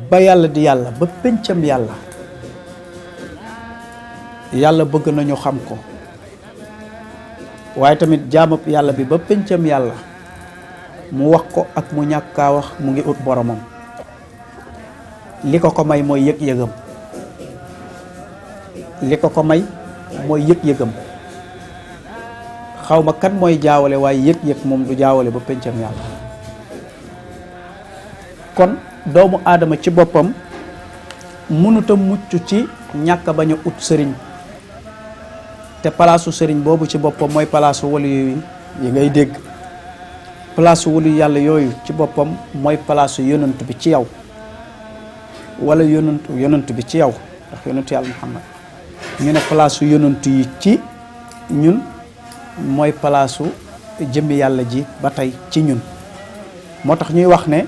ba yàlla di yàlla ba péncam yàlla yàlla bëgg nañu xam ko waaye tamit jaamab yàlla bi ba péncam yàlla mu wax ko ak mu ñàkk kaa wax mu ngi ut boromam li ko may mooy yëg-yëgam li ko may mooy yëg-yëgam xaw ma kan mooy jaawale waaye yëg-yëg moom du jaawale ba péncam yàlla kon doomu aadama ci boppam mënut a mucc ci ñàkk bañ a ut sëriñ te palaasu sëriñ boobu ci boppam mooy palaasu wali yi ngay dégg palaasu wali yàlla yooyu ci boppam mooy palaasu yonant bi ci yow wala yonant bi ci yow ndax yonant yàlla Muhammad ñu ne palaasu yonant yi ci ñun mooy palaasu jëmmi yàlla ji ba tey ci ñun moo tax ñuy wax ne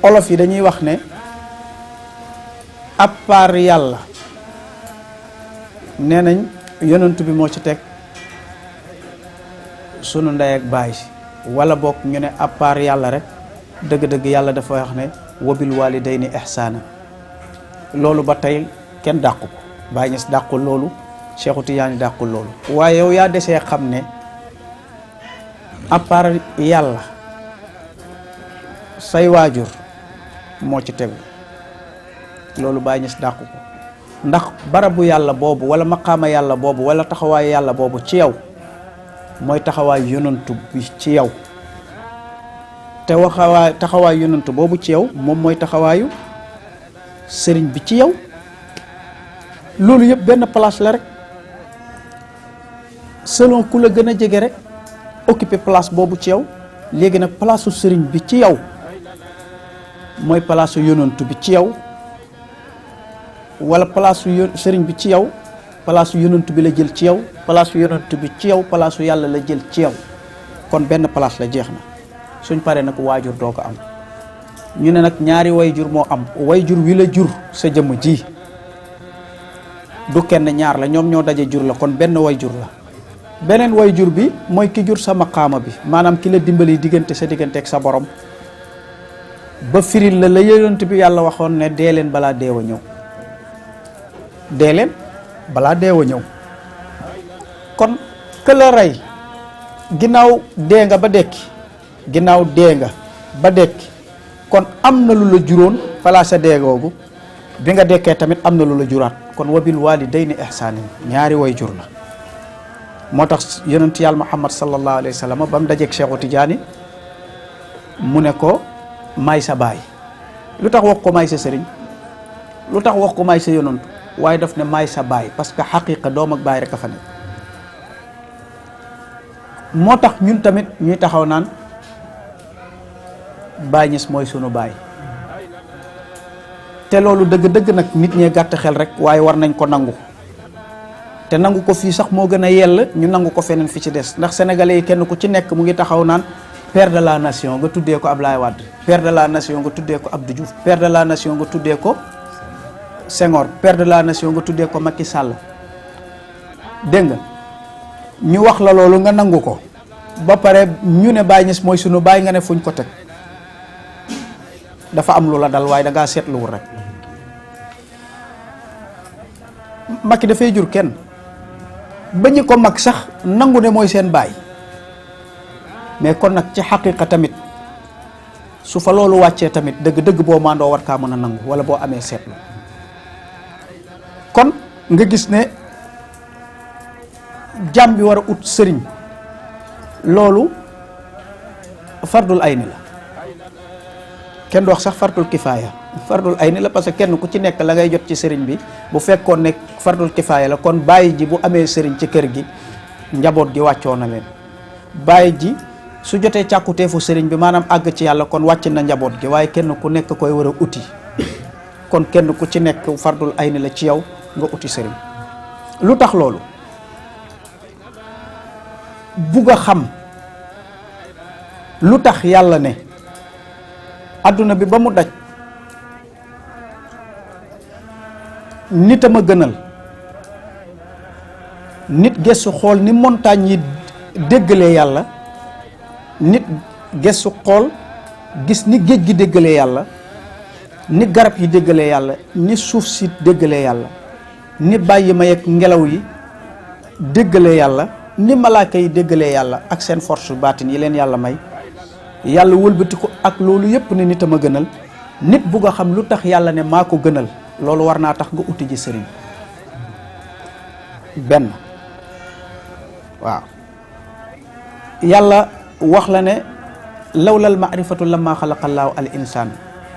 olof yi dañuy wax ne à part yàlla nee nañ yonent bi moo ci teg sunu ndey ak baay wala bokk ñu ne à part yàlla rek dëgg-dëgg yàlla dafa wax ne wabil walidayni ihsaana loolu ba tey kenn dàqu ko Baay Ñas dàqul loolu Seexu Tijaani dàqul loolu waaye yow yaa desee xam ne à part yàlla say waajur moo ci tegu loolu Baay Ñas dàqu ko ndax barabu yàlla boobu wala maqaama yàlla boobu wala taxawaayu yàlla boobu ci yow mooy taxawaayu yonantu bi ci yow te taxawaayu yonantu boobu ci yow moom mooy taxawaayu sëriñ bi ci yow loolu yëpp benn place la rek selon ku la gën a jege rek occupé place boobu ci yow léegi nag palaasu sëriñ bi ci yow mooy palaasu yonantu bi ci yow wala palaasu sëriñ bi ci yow palaasu yonantu bi la jël ci yow palaasu yonantu bi ci yow palaasu yàlla la jël ci yow kon benn place la jeex na suñ paree nag waajur doo ko am ñu ne nag ñaari wayjur moo am wayjur wi la jur sa jëmm ji du kenn ñaar la ñoom ñoo daje jur la kon benn wayjur la beneen wayjur bi mooy ki jur sa maqaama bi maanaam ki la dimbali diggante sa diggante ak sa borom ba firil la yonent bi yàlla waxoon ne dee leen balaa deew a ñëw dee leen balaa deew a ñëw kon que la rey ginnaaw dee nga ba dekki ginnaaw dee nga ba dekki kon am na lu la juróon falaa sa dee googu bi nga dekkee tamit am na lu la juraat kon wabil walidayni ihsaanin ñaari way jur la moo tax yonent yàlla Muhammad sallallahu alayhi wa sallam ba mu dajeeg Seexu Tijaani mu ne ko maay sa baay lu tax wax ko maay sa sëriñ lu tax wax ko maay sa yonent waaye daf ne maay sa baay parce que xaqiqa doom ak baay rek a fa nekk moo tax ñun tamit ñuy taxaw naan Baay Ñas mooy sunu baay te loolu dëgg-dëgg nag nit ñee gàtt xel rek waaye war nañ ko nangu te nangu ko fii sax moo gën a yell ñu nangu ko feneen fi ci des ndax sénégalais yi kenn ku ci nekk mu ngi taxaw naan père de la nation nga tuddee ko Ablaye Wade père de la nation nga tuddee ko Abdou Diouf père de la nation nga tuddee ko Senghor père de la nation nga tuddee ko Macky Sall dégg nga ñu wax la loolu nga nangu ko ba pare ñu ne Baay Ñas mooy sunu baay nga ne fuñ ko teg dafa am lu la dal waaye da ngaa seetluwul rek Macky dafay jur kenn ba ñu ko mag sax nangu ne mooy seen baay mais kon nag ci xaqiqa tamit su fa loolu wàccee tamit dëgg-dëgg boo maandoo war kaa mën a nangu wala boo amee seetlu kon nga gis ne jàmm bi war a ut sëriñ loolu fardul ayni la kenn du wax sax fardul kifaaya fardul ayni la parce que kenn ku ci nekk la ngay jot ci sëriñ bi bu fekkoon ne fardul kifaaya la kon bàyyi ji bu amee sëriñ ci kër gi njaboot gi wàccoo na leen bàyyi ji su jotee càkkuteefu sëriñ bi maanaam àgg ci yàlla kon wàcc na njaboot gi waaye kenn ku nekk koy war a uti kon kenn ku ci nekk fardul ayni la ci yow nga uti sëriñ lu tax loolu bugg a xam lu tax yàlla ne adduna bi ba mu daj nit a ma gënal. nit gëstu xool ni montagne yi déggalee yàlla, nit gëstu xool gis ni géej gi déggalee yàlla, ni garab yi déggalee yàlla, ni suuf si déggalee yàlla, ni bàyyi ma yeeg ngelaw yi déggalee yàlla, ni malaaka yi déggalee yàlla ak seen force baatin yi leen yàlla may. yàlla wëlbati ko ak loolu yépp ne nit a ma gënal. nit bugg a xam lu tax yàlla ne maa ko gënal, loolu war naa tax nga uti ji sëriñ. benn waaw yàlla wax la ne lawlal maarifatu lamma xalaqallaahu al insaan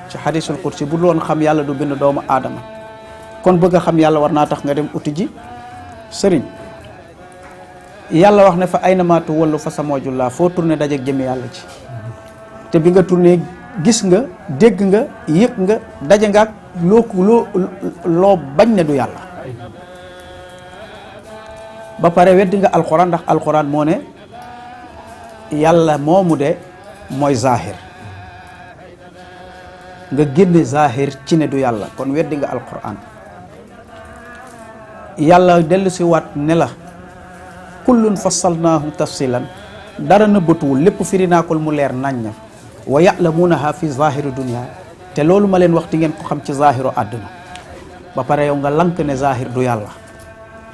ci xadisul qudsi bu doon xam yàlla du bind doomu aadama. kon bëgg a xam yàlla war naa tax nga dem uti ji sëriñ. yàlla wax ne fa aynama tuwallu fa sama wajhullaa, foo tourné dajeeg jëmi yàlla ci. te bi nga tourné gis nga dégg nga yëg nga daje nga ak loo bañ ne du yàlla. ba pare weddi nga alxuraan, ndax alxuraan moo ne yàlla moomu de mooy zahir. nga génne zahir ci ne du yàlla, kon weddi nga alxuraan. yàlla dellu si waat ne la kullun fassalnaahu tafsilan, dara nëbbatuwul, lépp firi naa ko mu leer naññ. wa ya'lamuunaha fi zahiri dunya, te loolu ma leen wax ti ngeen ko xam ci zahiru àdduna. ba pare yow nga lank ne zahir du yàlla.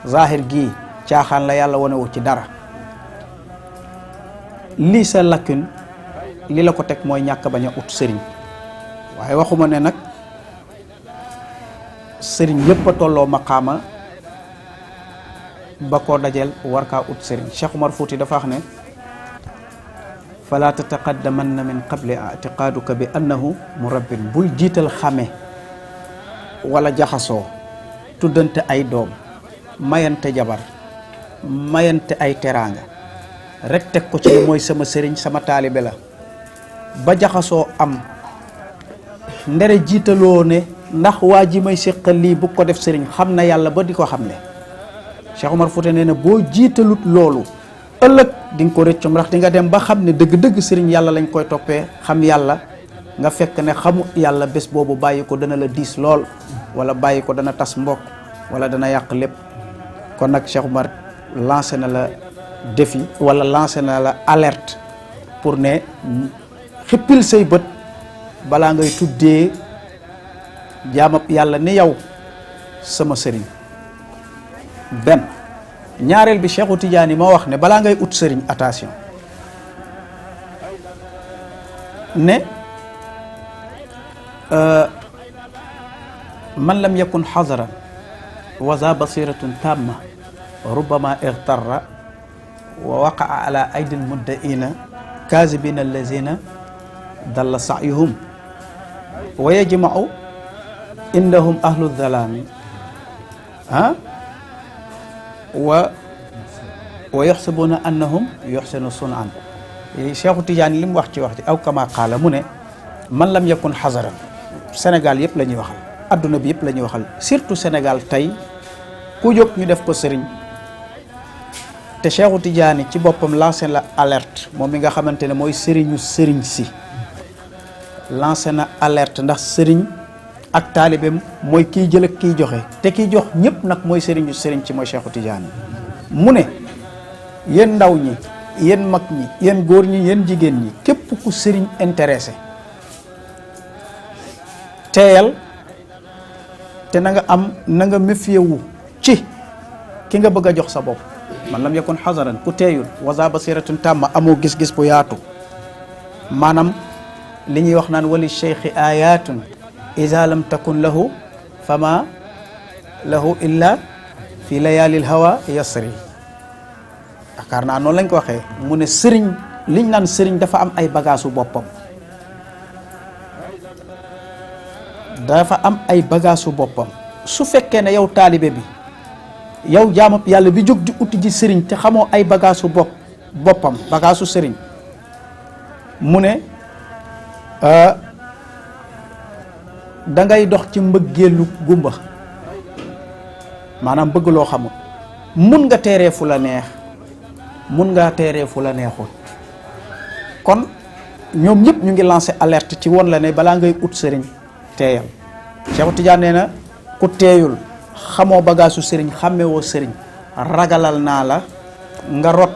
zahir gii caaxaan la, yàlla wane wu ci dara. lii sa lakkun li la ko teg mooy ñàkk bañ a ut sëriñ. waaye waxuma ne nag sëriñ yépp a tolloo maqaama ba koo dajeel war kaa ut sëriñ. Cheikh Umar Fouti dafa wax ne fala tataqaddamanna min qabli i'tiqaaduka bi annahu murabbin, bul jiital xame wala jaxasoo tuddante ay doom, mayante jabar, mayante ay teraanga rek teg ko ci ne mooy sama sëriñ, sama taalibe la, ba jaxasoo am ndere jiitaloo ne ndax waa ji may séqal lii bu ko def sëriñ xam na yàlla ba di ko xam ne. Cheikh Omar Fouta nee na boo jiitalut loolu ëllëg di nga ko rëccum, ndax di nga dem ba xam ne dëgg-dëgg sëriñ yàlla lañ koy toppee, xam yàlla nga fekk ne xamu yàlla bés boobu bàyyi ko dana la diis lool, wala bàyyi ko dana tas mbokk, wala dana yàq lépp. kon nag Cheikh Omar lancé na la défi wala lancé na la alerte pour ne xippil say bët balaa ngay tuddee jaamab yàlla ni yow sama sëriñ. benn ñaareel bi Cheikhu Tidiane moo wax ne balaa ngay ut sëriñ, attention, ne man lam yakun xadaran wa za basiratun tamma rubbama igtarra wa waqaa ala aydil muddaina kaazibina allazina dalla saayuhum wa yajmau indahum ahlu dalaami wa yaxsabuna annahum yuxsinu sunan. Cheikhu Tidiane li mu wax ci wax ci aw kama qaala mu ne man lam yakun xazaran, Sénégal yëpp la ñuy waxal, adduna bi yëpp la ñuy waxal, surtout Sénégal tey ku jóg ñu def ko sëriñ. te Cheikhu Tidiane ci boppam lancé la alerte, moom mi nga xamante ne mooy sëriñu sëriñ si, lancé na alerte, ndax sëriñ ak taalibeem mooy kiy jël ak kiy joxe, te kiy jox ñëpp nag mooy sëriñu sëriñ ci mooy Cheikhu Tidiane. mu ne yéen ndaw ñi, yéen mag ñi, yéen góor ñi, yéen jigéen ñi, képp ku sëriñ intéressé teeyal te na nga méfier wu ci ki nga bëgg a jox sa bopp. man lam yakun xazaran, ku teeyul, waza basiratun tàmma, amoo gis-gis bu yaatu. maanaam li ñuy wax naan wali cheikhi ayatun iza lam takun lahu fama lahu illa fi layaalil hawa yasri. yaakaar naa noonu lañ ko waxee. mu ne sëriñ liñ naan sëriñ dafa am ay bagaasu boppam, dafa am ay bagaasu boppam. su fekkee ne yow taalibe bi, yow jaamab yàlla bi jóg di uti ji sëriñ te xamoo ay bagaasu boppam, bagaasu sëriñ, mu ne da ngay dox ci mbëggeelu gumba, maanaam bëgg loo xamul. mun nga teeree fu la neex, mun ngaa teeree fu la neexul. kon ñoom ñëpp ñu ngi lancé alerte ci woon la ne balaa ngay ut sëriñ teeyal. Cheikh Tidiane nee na ku teeyul xamoo bagaasu sëriñ xàmmewoo sëriñ ragalal naa la nga rot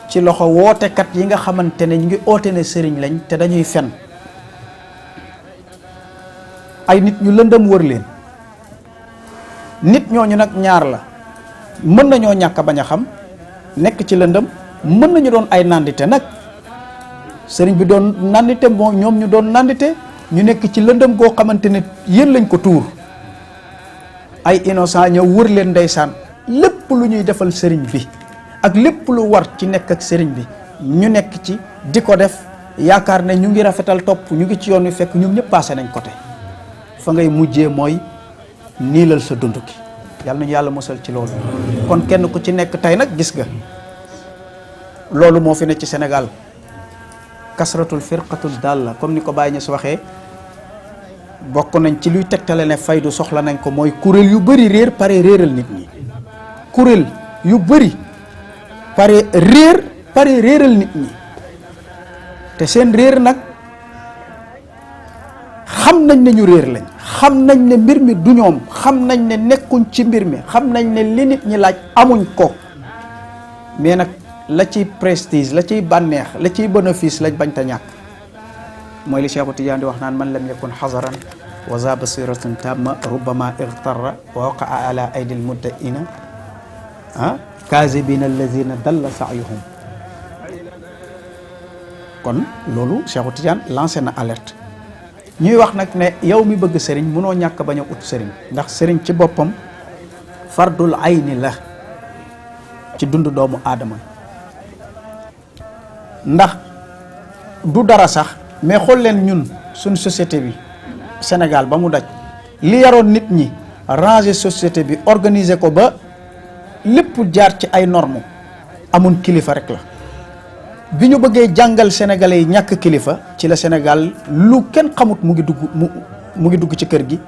ci loxo wootekat yi nga xamante ne ñu ngi oote ne sëriñ lañ te dañuy fen ay nit ñu lëndëm wër leen. nit ñooñu nag ñaar la, mën nañoo ñàkk a bañ a xam nekk ci lëndëm, mën nañu doon ay nandite nag sëriñ bi doon nandite moo ñoom ñu doon nandite ñu nekk ci lëndëm goo xamante ne yéen lañ ko tuur. ay innocent ñëw wër leen ndeysaan lépp lu ñuy defal sëriñ bi ak lépp lu war ci nekk ak sëriñ bi ñu nekk ci di ko def yaakaar ne ñu ngi rafetal topp ñu ngi ci yoon wi fekk ñoom ñëpp passé nañ côté. fa ngay mujjee mooy niilal sa dund ki. yàlla nañu yàlla musal ci loolu. kon kenn ku ci nekk tey nag gis nga loolu moo fi ne ci Sénégal kasratul firqatul dalla comme ni ko Baye Niass waxee bokk nañ ci luy tegtale ne faydu soxla nañ ko mooy kuréel yu bëri réer pare réeral nit ñi. kuréel yu bëri pare réeral nit ñi te seen réer nag xam nañ ne ñu réer lañ, xam nañ ne mbir mi du ñoom, xam nañ ne nekkuñ ci mbir mi, xam nañ ne li nit ñi laaj amuñ ko, mais nag la ciy prestige la ciy bànneex la ciy bénéfice lañ bañ ta ñàkk. mooy li Cheikh Tidiane di wax naan man lam yakun xazaran wa za basiratun tamma rubbama igtarra wa waqaa ala aydil muddaina kaazibina allazina dalla saayuhum. kon loolu Cheikh Tidiane lancé na alerte. ñuy wax nag ne yow mi bëgg sëriñ mënoo ñàkk bañ a ut sëriñ, ndax sëriñ ci boppam fardul ayni la ci dund doomu aadama. ndax du dara sax mais xool leen ñun suñ société bi Sénégal ba mu daj li yaroon nit ñi ranger société bi organiser ko ba lépp jaar ci ay normes amun kilifa rek la. bi ñu bëggee jàngal sénégalais yi ñàkk kilifa ci la Sénégal lu kenn xamut mu ngi dugg ci kër gi.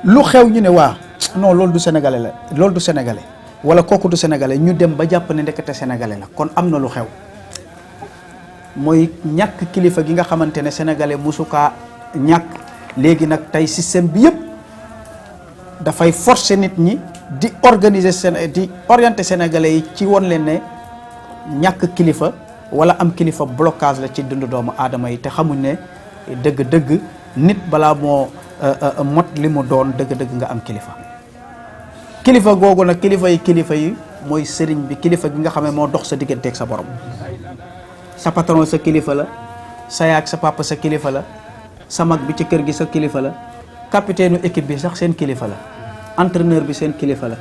lu xew ñu ne waa non loolu du sénégalais la, loolu du sénégalais wala kooku du sénégalais, ñu dem ba jàpp ne ndekete sénégalais la. kon am na lu xew mooy ñàkk kilifa gi nga xamante ne sénégalais musu kaa ñàkk. léegi nag tey système bi yëpp dafay forcer nit ñi di orienter sénégalais yi ci woon leen ne ñàkk kilifa wala am kilifa blocage la ci dundu doomu aadama yi te xamuñ ne dëgg-dëgg nit balaa moo mot li mu doon dëgg-dëgg nga am kilifa. kilifa googu nag kilifa yi mooy sëriñ bi, kilifa gi nga xam ne moo dox sa digganteeg sa borom. sa patron sa kilifa la, sa yaag sa papa sa kilifa la, sa mag bi ci kër gi sa kilifa la, capitaine équipe bi sax seen kilifa la, entraîneur bi seen kilifa la,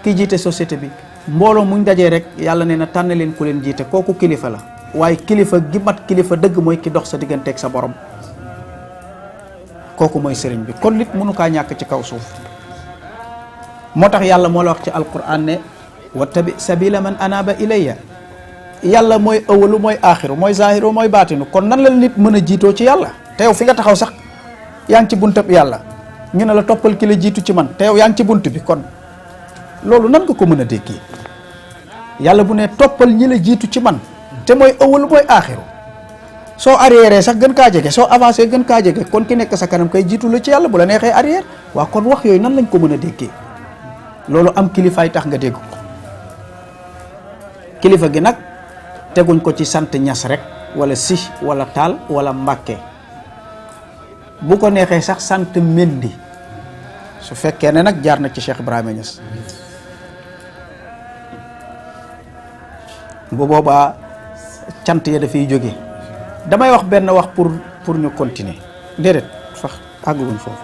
ki jiite société bi. mbooloo muñ dajee rek yàlla nee na tànn leen ku leen jiite, kooku kilifa la. waaye kilifa gi mat kilifa dëgg mooy ki dox sa digganteeg sa borom, kooku mooy sëriñ bi. kon nit mënu kaa ñàkk ci kaw suuf. moo tax yàlla moo la wax ci alquran ne wattabi sabila man anaba ilayya. yàlla mooy awalu mooy aaxiru mooy zaahiru mooy baatinu. kon nan la nit mën a jiitoo ci yàlla te yow fi nga taxaw sax yaa ngi ci buntab yàlla, ñu ne la toppal ki la jiitu ci man te yow yaa ngi ci bunt bi. kon loolu nan nga ko mën a déggee? yàlla bu ne toppal ñi la jiitu ci man te mooy awalu mooy aaxiru, soo arrière sax gën kaa jege, soo avancé gën kaa jege. kon ki nekk sa kanam kay jiitu la ci yàlla bu la neexee arrière. waa kon wax yooyu nan lañ ko mën a déggee? loolu am kilifaay tax nga dégg ko. kilifa gi nag teguñ ko ci sant ñas rek wala si wala taal wala mbàkke. bu ko neexee sax sant Mendy su fekkee ne nag jaar na ci Cheikh Ibrahima Niass. bu boobaa cant ya dafay jóge. damay wax benn wax pour ñu continuer déedéet sax àgguñ foofu.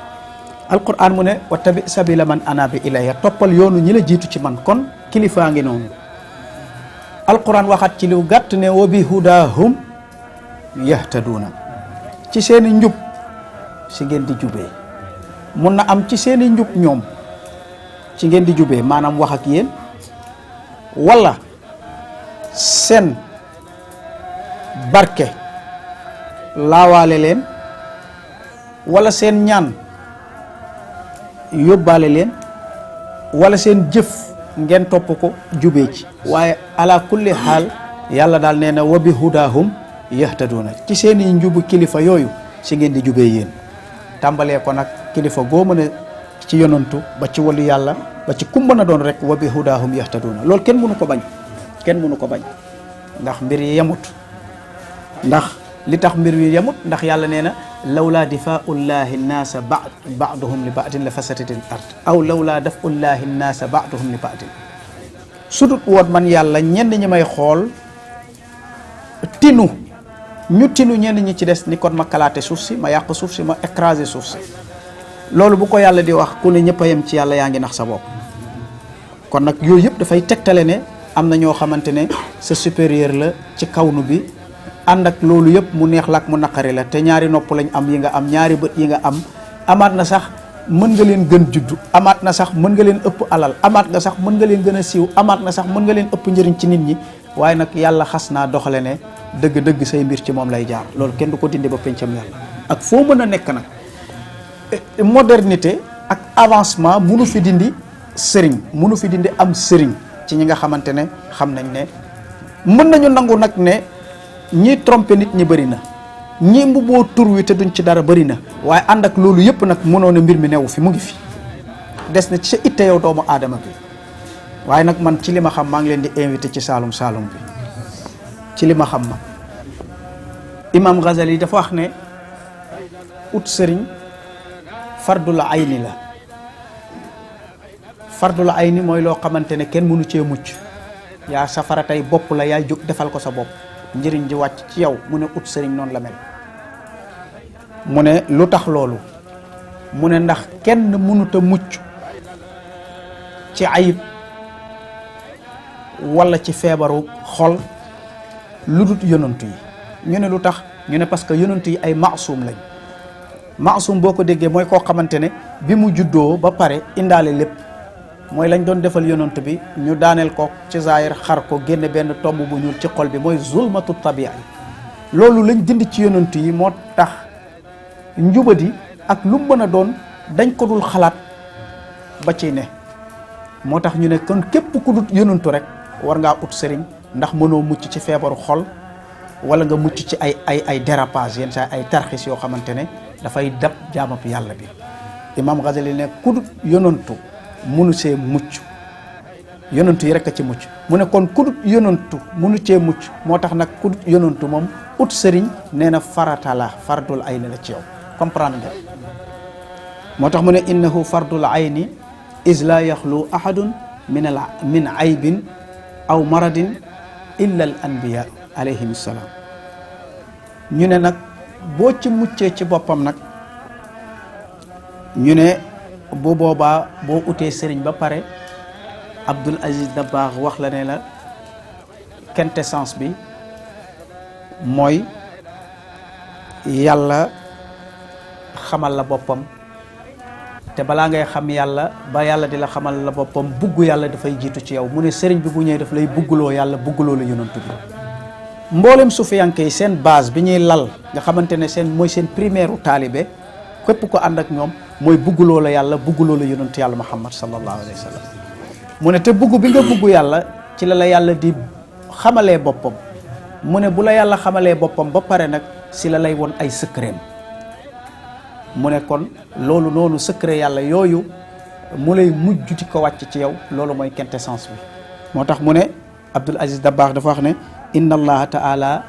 alquran mu ne wattabi sabila man anaba ilayya, toppal yoonu ñi la jiitu ci man. kon kilifaa ngi noonu. alquran waxat ci lu gàtt ne wa bi hudahum yahtaduuna, ci seeni njub si ngeen di jubee. mun na am ci seeni njub ñoom ci ngeen di jubee, maanaam wax ak yéen, wala seen barke laawaale leen, wala seen ñaan yóbbaale leen, wala seen jëf ngeen topp ko jubee ci. waaye ala kulli xaal yàlla daal nee na wa bi hudahum yahtaduna ci seeni njubu kilifa yooyu si ngeen di jubee yéen tàmbalee ko nag kilifa goo mën a ci yonantu ba ci wàllu yàlla ba ci kum mën a doon rek wa bi hudahum yahtaduna loolu kenn mënu ko bañ kenn mënu ko bañ ndax mbir yi yemut ndax li tax mbir yi yemut ndax yàlla nee na lawlaa difaullahi nnaasa baaduhum li baadin la fasadatil ard aw lawlaa dafullahi nnaasa baaduhum li baadin sudut woon man yàlla ñenn ñi may xool tinu ñenn ñi ci des ni kon ma kalaate suuf si ma yàq suuf si ma écrasé suuf si loolu bu ko yàlla di wax ku ne ñëpp a yem ci yàlla yaa ngi nax sa bopp kon nag yooyu yëpp dafay tegtale ne am na ñoo xamante ne sa supérieur la ci kawnu bi ànd ak loolu yëpp mu neex la ak mu naqari la te ñaari nopp lañ am yi nga am ñaari bët yi nga am amaat na sax mën nga leen gën juddu amaat na sax mën nga leen ëpp alal amaat nga sax mën nga leen gën a siiw amaat na sax mën nga leen ëpp njëriñ ci nit ñi waaye nag yàlla xas naa doxale ne dëgg-dëgg say mbir ci moom lay jaar loolu kenn du ko dindi ba pencam yàlla ak foo mën a nekk nag modernité ak avancement munu fi dindi sëriñ munu fi dindi am sëriñ ci ñi nga xamante ne xam nañ ne mën nañu nangu nag ne ñi trompé nit ñi bëri na ñi mbubboo tur wi te duñ ci dara bëri na waaye ànd ak loolu yëpp nag mënoon a mbir mi newu fi mu ngi fi des na ci sa itte yow doomu aadama bi waaye nag man ci li ma xam maa ngi leen di invité ci Saalum Saalum bi ci li ma xam ma Imam Ghazali dafa wax ne ut sëriñ fardul ayni la fardul ayni mooy loo xamante ne kenn mënu cee mucc yaa safara tey bopp la yaay jóg defal ko sa bopp njëriñ ji wàcc ci yow mu ne ut sëriñ noonu la mel mu ne lu tax loolu mu ne ndax kenn mënut a mucc ci ayib wala ci feebaru xol lu dut yonantu yi ñu ne lu tax ñu ne parce que yonantu yi ay maasum lañ maasum boo ko déggee mooy koo xamante ne bi mu juddoo ba pare indaale lépp mooy lañ doon defal yonant bi ñu daaneel ko ci zaahir xar ko génne benn tomb bu ñuul ci xol bi mooy zulmatu tabia loolu lañ dindi ci yonant yi moo tax njubadi ak lu mën a doon dañ ko dul xalaat ba ci ne moo tax ñu ne kon képp ku dut yonantu rek war ngaa ut sëriñ ndax mënoo mucc ci feebaru xol wala nga mucc ci ay dérapage yenn saa ay tarxis yoo xamante ne dafay dab jaamab yàlla bi Imam Ghazali ne ku dut yonantu munu see mucc yonantu yi rek a ci mucc mu ne kon ku dut yonantu munu cee mucc moo tax nag ku dut yonantu moom ut sëriñ nee na farata la fardul ayni la ci yow comprendre nga moo tax mu ne innahu fardul ayni is la yaxlu ahadun min aybin aw maradin illa al anbiya alayhim salaam ñu ne nag boo ci muccee ci boppam nag ñu ne bu boobaa boo utee sëriñ ba pare Abdul Aziz Dabakh wax la ne la quintessence bi mooy yàlla xamal la boppam te balaa ngay xam yàlla ba yàlla di la xamal la boppam bugg yàlla dafay jiitu ci yow mu ne sëriñ bi bu ñëwee daf lay bugguloo yàlla bugguloo la yonantu bi mboolem sufiyanke yi seen base bi ñuy lal nga xamante ne mooy seen primaire u taalibe képp ko ànd ak ñoom mooy bugguloo la yàlla bugguloo la yonantu yàlla Muhammad sallallahu alayhi wa sallam mu ne te bugg bi nga bugg yàlla ci la yàlla di xamalee boppam mu ne bu la yàlla xamalee boppam ba pare nag si la lay won ay secret mu ne kon loolu noonu secret yàlla yooyu mu lay mujj di ko wàcc ci yow loolu mooy quintessence bi moo tax mu ne Abdul Aziz Dabakh dafa wax ne inna allaha taala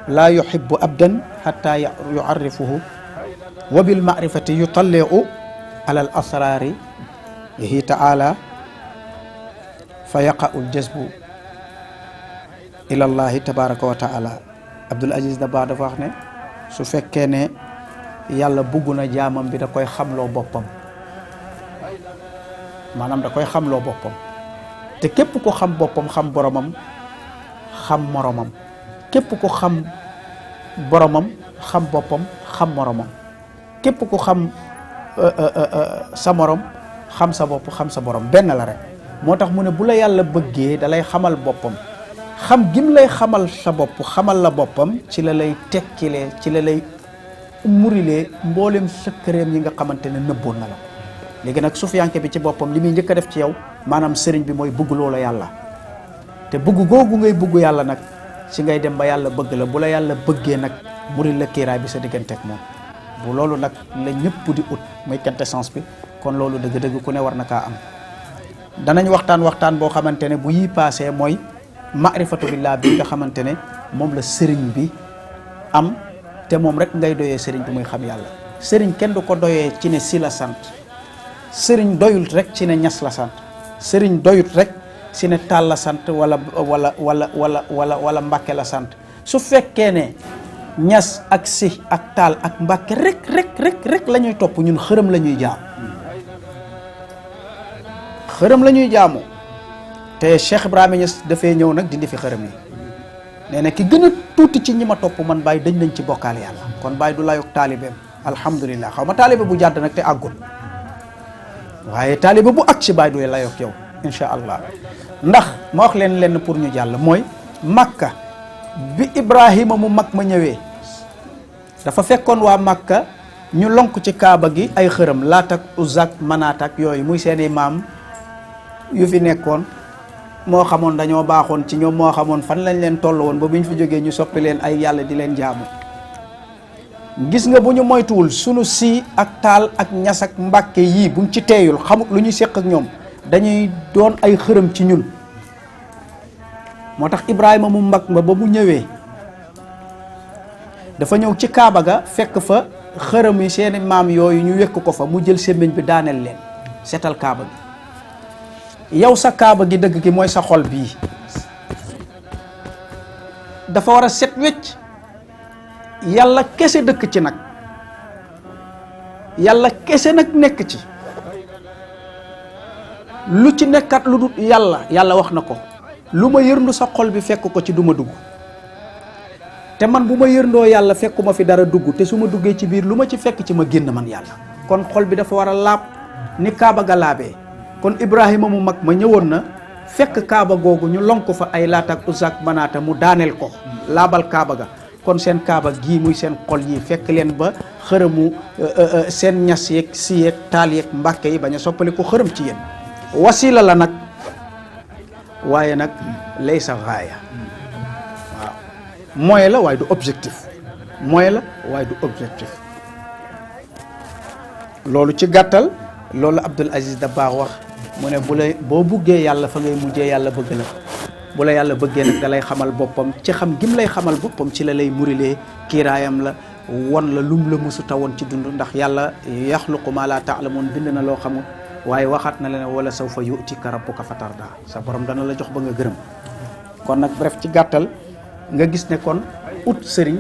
laa yuhibbu abdan hatta yuarrifuhu wa bil maarifati yutalliu ala al asrari hi taala fa yaqa'u al jazbu ila allahi tabaraka wa taala Abdul Aziz Dabakh dafa wax ne su fekkee ne yàlla bugg na jaamam bi da koy xamloo boppam maanaam da koy xamloo boppam te képp ko xam boppam xam boromam xam moromam képp ko xam boromam xam boppam xam moromam képp ko xam sa morom xam sa bopp xam sa borom benn la rek moo tax mu ne bu la yàlla bëggee da lay xamal boppam xam gim lay xamal sa bopp xamal la boppam ci la lay tekkilee ci la lay murilee mboolem sëkkëreem yi nga xamante ne nëbboon na la léegi nag sufiyanke bi ci boppam li muy njëkk a def ci yow maanaam sëriñ bi mooy bëgg loola yàlla te bëgg googu ngay bëgg yàlla nag si ngay dem ba yàlla bëgg la bu la yàlla bëggee nag muri la kiiraay bi sa diggante ak moom bu loolu nag la ñëpp di ut muy quintessence bi kon loolu dëgg-dëgg ku ne war na kaa am danañ waxtaan boo xamante ne bu yi paasee mooy maarifatu billah bi nga xamante ne moom la sëriñ bi am te moom rek ngay doyee sëriñ bi muy xam yàlla sëriñ kenn du ko doyee ci ne si la sant sëriñ doyut rek ci ne ñas la sant sëriñ doyut rek si ne taal la sant wala mbàkke la sant su fekkee ne ñas ak si ak taal ak mbàkke rek la ñuy topp ñun xërëm la ñuy jaam xërëm la ñuy jaamu te Cheikh Ibrahima Niass dafay ñëw nag dindi fi xërëm yi nee na ki gën a tuuti ci ñi ma topp man Baye dañ nañ ci bokkaal yàlla kon Baye du layoog taalibeem alhamdulilah xaw ma taalibe bu jàdd nag te àggul waaye taalibe bu ak ci Baye du layoog yow incha allah ndax ma wax leen lenn pour ñu jàll mooy Makka bi Ibrahima mu mag ma ñëwee dafa fekkoon waa Makka ñu lonk ci kaaba gi ay xërëm Laat ak Uzza ak Manaat ak yooyu muy seeni maam yu fi nekkoon moo xamoon dañoo baaxoon ci ñoom moo xamoon fan lañ leen toll woon ba bu ñu fi jógee ñu soppi leen ay yàlla di leen jaamu gis nga bu ñu moytuwul sunu si ak taal ak ñas ak mbàkke yii buñ ci teeyul xamut lu ñuy séq ak ñoom dañuy doon ay xërëm ci ñun moo tax Ibrahima mu mag ma ba mu ñëwee dafa ñëw ci kaaba ga fekk fa xërëm yi seeni maam yooyu ñu wekk ko fa mu jël sémmiñ bi daaneel leen seetal kaaba gi yow sa kaaba gi dëgg gi mooy sa xol bii dafa war a set wecc yàlla kese dëkk ci nag yàlla kese nag nekk ci lu ci nekkat lu dul yàlla wax na ko lu ma yërndu sa xol bi fekk ko ci du ma dugg te man bu ma yërndoo yàlla fekkuma fi dara dugg te su ma duggee ci biir lu ma ci fekk ci ma génn man yàlla kon xol bi dafa war a laab ni kaaba ga laabee kon Ibrahima mu mag ma ñëwoon na fekk kaaba googu ñu lonk fa ay Laat ak Uzza ak Manaata mu daaneel ko laabal kaaba ga kon seen kaaba gii muy seen xol yi fekk leen ba xërëmu seen ñas yeeg si yeeg taal yeeg mbàkke yi bañ a soppali ko xërëm ci yéen wasila la nag waaye nag lay sa gaaya waaw moyen la waaye du objectif moyen la waaye du objectif loolu ci gàttal loolu Abdoul Aziz Dabakh wax mu ne boo buggee yàlla fa ngay mujjee yàlla bëgg la bu la yàlla bëggee nag da lay xamal boppam ci xam gim lay xamal boppam ci la lay murilee kiiraayam la won la lum la musuta woon ci dund ndax yàlla yaxluqu ma la taalamuun bind na loo xamul waaye waxaat na la ne wala sawfa yu'tika rabbuka fatarda sa borom dana la jox ba nga gërëm kon nag bref ci gàttal nga gis ne kon ut sëriñ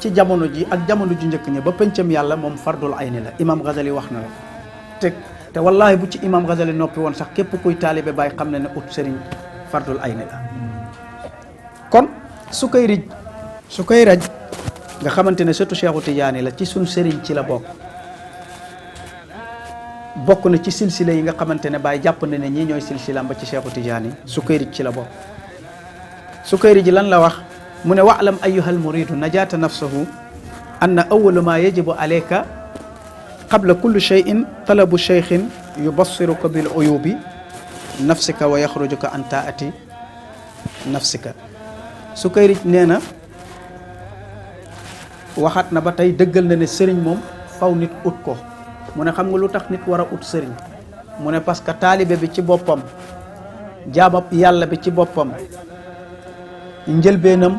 ci jamono ji ak jamono ju njëkk ña ba pëncam yàlla moom fardul ayni la imam Ghazali wax na la te wallahi bu ci imam Ghazali noppi woon sax képp kuy taalibe Baay xam ne ne ut sëriñ fardul ayni la kon su koy raj nga xamante ne surtout Cheikhu Tidiane la ci suñ sëriñ ci la bokk na ci silsila yi nga xamante ne Baay jàpp na ne ñii ñooy silsilam ba ci Cheikhu Tidiane su koy rij ci la bokk su koy rij lan la wax mu ne wa'lam ayyuhal muridu najata nafsahu anna awwalu ma yajibu alayka qabla kulli shay'in talabu shaykhin yubassiruka bil uyubi nafsika wa yaxrujuka an taati nafsika su koy rij nee na waxaat na ba tey dëggal na ne sëriñ moom faw nit ut ko mu ne xam nga lu tax nit war a ut sëriñ mu ne parce que taalibe bi ci boppam jaabab yàlla bi ci boppam njëlbeenam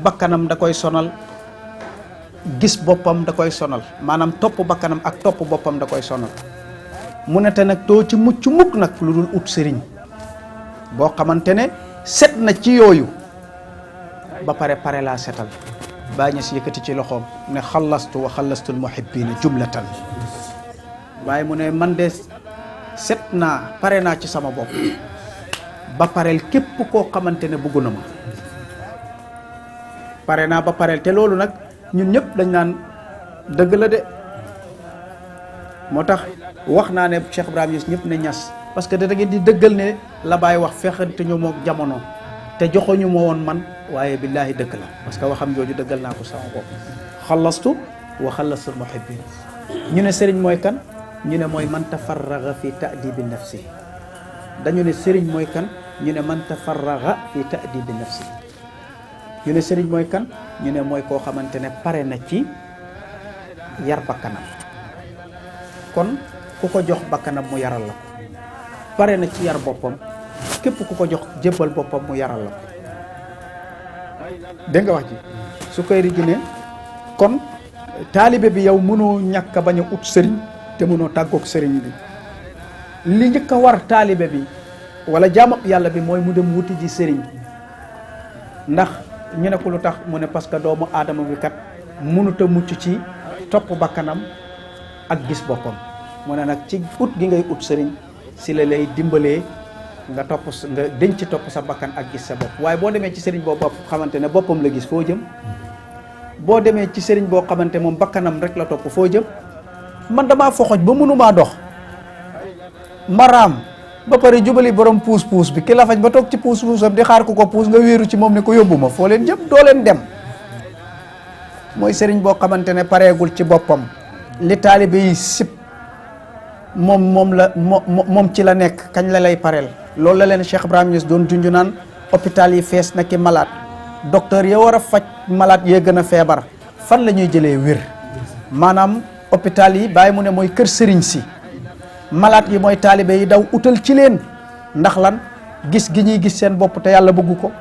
bakkanam da koy sonal gis boppam da koy sonal maanaam topp bakkanam ak topp boppam da koy sonal mu ne te nag doo ci mucc mukk nag lu dul ut sëriñ boo xamante ne set na ci yooyu ba pare laa setal Baay Ñas yëkkati ci loxoom ne xalastu wa xalastul muhibbina jumlatan waaye mu ne man de set naa pare naa ci sama bopp ba pareel képp koo xamante ne bëggu na ma pare naa ba pareel te loolu nag ñun ñëpp dañ naan dëgg la de moo tax wax naa ne Cheikh Ibrahima Niass ñëpp ne Niass parce que da ngeen di dëggal ne la Baay wax fexante ñu mook jamono te joxoñu ma woon man waaye billaahi dëgg la parce que waxam jooju dëggal naa ko sama bopp xalastu wa xalastul muhibbin ñu ne sëriñ mooy kan ñu ne mooy man tafarraga fi ta'dibi nafsi dañu ne sëriñ mooy kan ñu ne man tafarraga fi ta'dibi nafsi ñu ne sëriñ mooy kan ñu ne mooy koo xamante ne pare na ci yar bakkanam kon ku ko jox bakkanam mu yaral la ko pare na ci yar boppam képp ku ko jox jébbal boppam mu yaral la ko dégg nga wax ji su koy rigi ne kon taalibe bi yow mënoo ñàkk a bañ a ut sëriñ te mënoo tàggoog sëriñ bi li njëkk a war taalibe bi wala jaamab yàlla bi mooy mu dem wuti ji sëriñ ndax ñu ne ko lu tax mu ne parce que doomu aadama bi kat mënut a mucc ci topp bakkanam ak gis boppam mu ne nag ci ut gi ngay ut sëriñ si la lay dimbalee nga denc topp sa bakkan ak gis sa bopp waaye boo demee ci sëriñ boo bopp xamante ne boppam la gis foo jëm boo demee ci sëriñ boo xamante moom bakkanam rek la topp foo jëm man damaa foxoj ba mënumaa dox maraam ba pare jubali borom puus bi ki la faj ba toog ci puusam di xaar ku ko puus nga wéeru ci moom ne ko yóbbu ma foo leen jëm doo leen dem mooy sëriñ boo xamante ne pareegul ci boppam li taalibe yi sib moom ci la nekk kañ la lay pareel loolu la leen Cheikh Ibrahima Niass doon junju naan hôpital yi fees na ki malade docteur ya war a faj malade yee gën a feebar fan la ñuy jëlee wér maanaam hôpital yi bàyyi mu ne mooy kër sëriñ si malade yi mooy taalibe yi daw utal ci leen ndax lan gis gi ñuy gis seen bopp te yàlla bëggu ko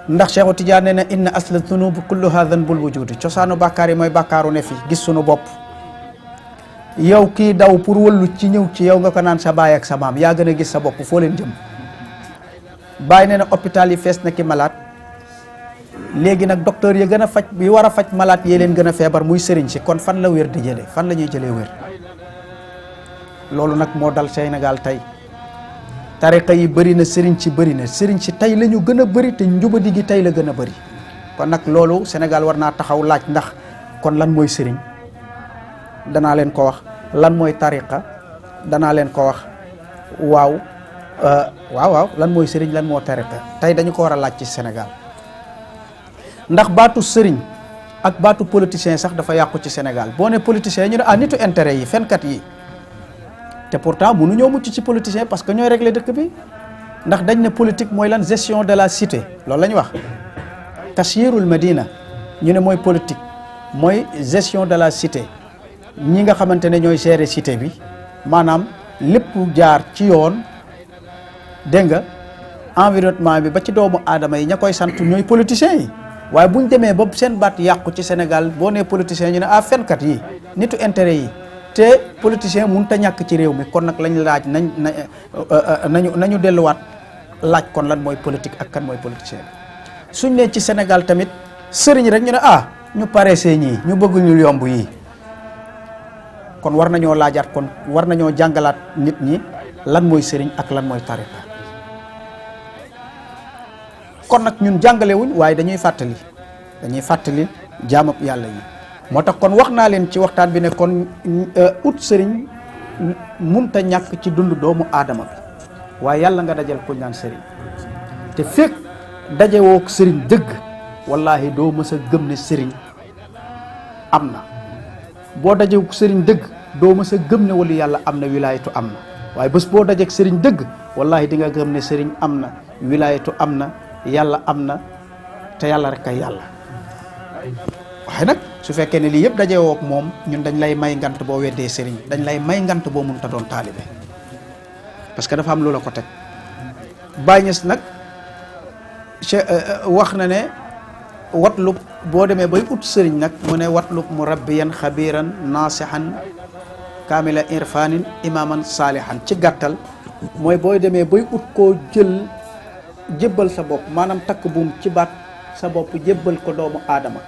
ndax Cheikhu Tidiane nee na inna asla dunubi kulluha dhanbul wujudi cosaanu bàkkaar yi mooy bàkkaaru ne fi gis sunu bopp yow kii daw pour wëllu ci ñëw ci yow nga ko naan sa baay ak sa maam yaa gën a gis sa bopp foo leen jëm bàyyi nee na hôpital yi fees na ki malade léegi nag docteur yi gën a faj yi war a faj malade yee leen gën a feebar muy sëriñ si kon fan la wér di jëlee fan la ñuy jëlee wér loolu nag moo dal Sénégal tey tariqa yi bëri na sëriñ si tey la ñu gën a bëri te njubadi gi tey la gën a bëri kon nag loolu Sénégal war naa taxaw laaj ndax kon lan mooy sëriñ danaa leen ko wax lan mooy tariqa danaa leen ko wax waaw lan mooy sëriñ lan moo tariqa tey dañu ko war a laaj ci Sénégal ndax baatu sëriñ ak baatu politicien sax dafa yàqu ci Sénégal boo ne politicien ñu ne nitu intérêt yi fenkat yi te pourtant mënu ñoo mucc ci politicien parce que ñooy régler dëkk bi ndax dañ ne politique mooy lan gestion de la cité loolu la ñu wax tashyirul madina ñu ne mooy politique mooy gestion de la cité ñi nga xamante ne ñooy gérer cité bi maanaam lépp jaar ci yoon dégg nga environnement bi ba ci doomu aadama yi ña koy sant ñooy politiciens yi waaye buñ demee ba seen baat yàqu ci Sénégal boo nee politicien ñu ne fenkat yi nitu intérêt yi te politicien mënut a ñàkk ci réew mi kon nag lañ laaj nañu delluwaat laaj kon lan mooy politique ak kan mooy politicien suñ ne ci Sénégal tamit sëriñ rek ñu ne ñu paressé ñii ñu bëgg ñu yomb yi kon war nañoo laajaat kon war nañoo jàngalaat nit ñi lan mooy sëriñ ak lan mooy tariqa kon nag ñun jàngale wuñ waaye dañuy fàttali jaamab yàlla yi moo tax kon wax naa leen ci waxtaan bi ne kon ut sëriñ munta ñàkk ci dund doomu aadama bi waaye yàlla nga dajal ko ñaan sëriñ te fekk dajewoo sëriñ dëgg wallahi doo mës a gëm ne sëriñ am na boo dajewoo sëriñ dëgg doo mës a gëm ne wali yàlla am na wilaayatu am na waaye bés boo dajeek sëriñ dëgg wallahi di nga gëm ne sëriñ am na wilaayatu am na yàlla am na te yàlla rek ay yàlla waaye nag su fekkee ne lii yëpp dajewoo ak moom ñun dañ lay may ngant boo weddee sëriñ dañ lay may ngant boo mënta doon taalibe parce que dafa am loola ko teg Baay Ñas nag wax na ne watlub boo demee bay ut sëriñ nag mu ne watlub murabbiyan xabiran nasihan kaamila irfanin imaman saalihan ci gàttal mooy booy demee bay ut koo jébbal sa bopp maanaam takk buum ci baat sa bopp jébbal ko doomu aadama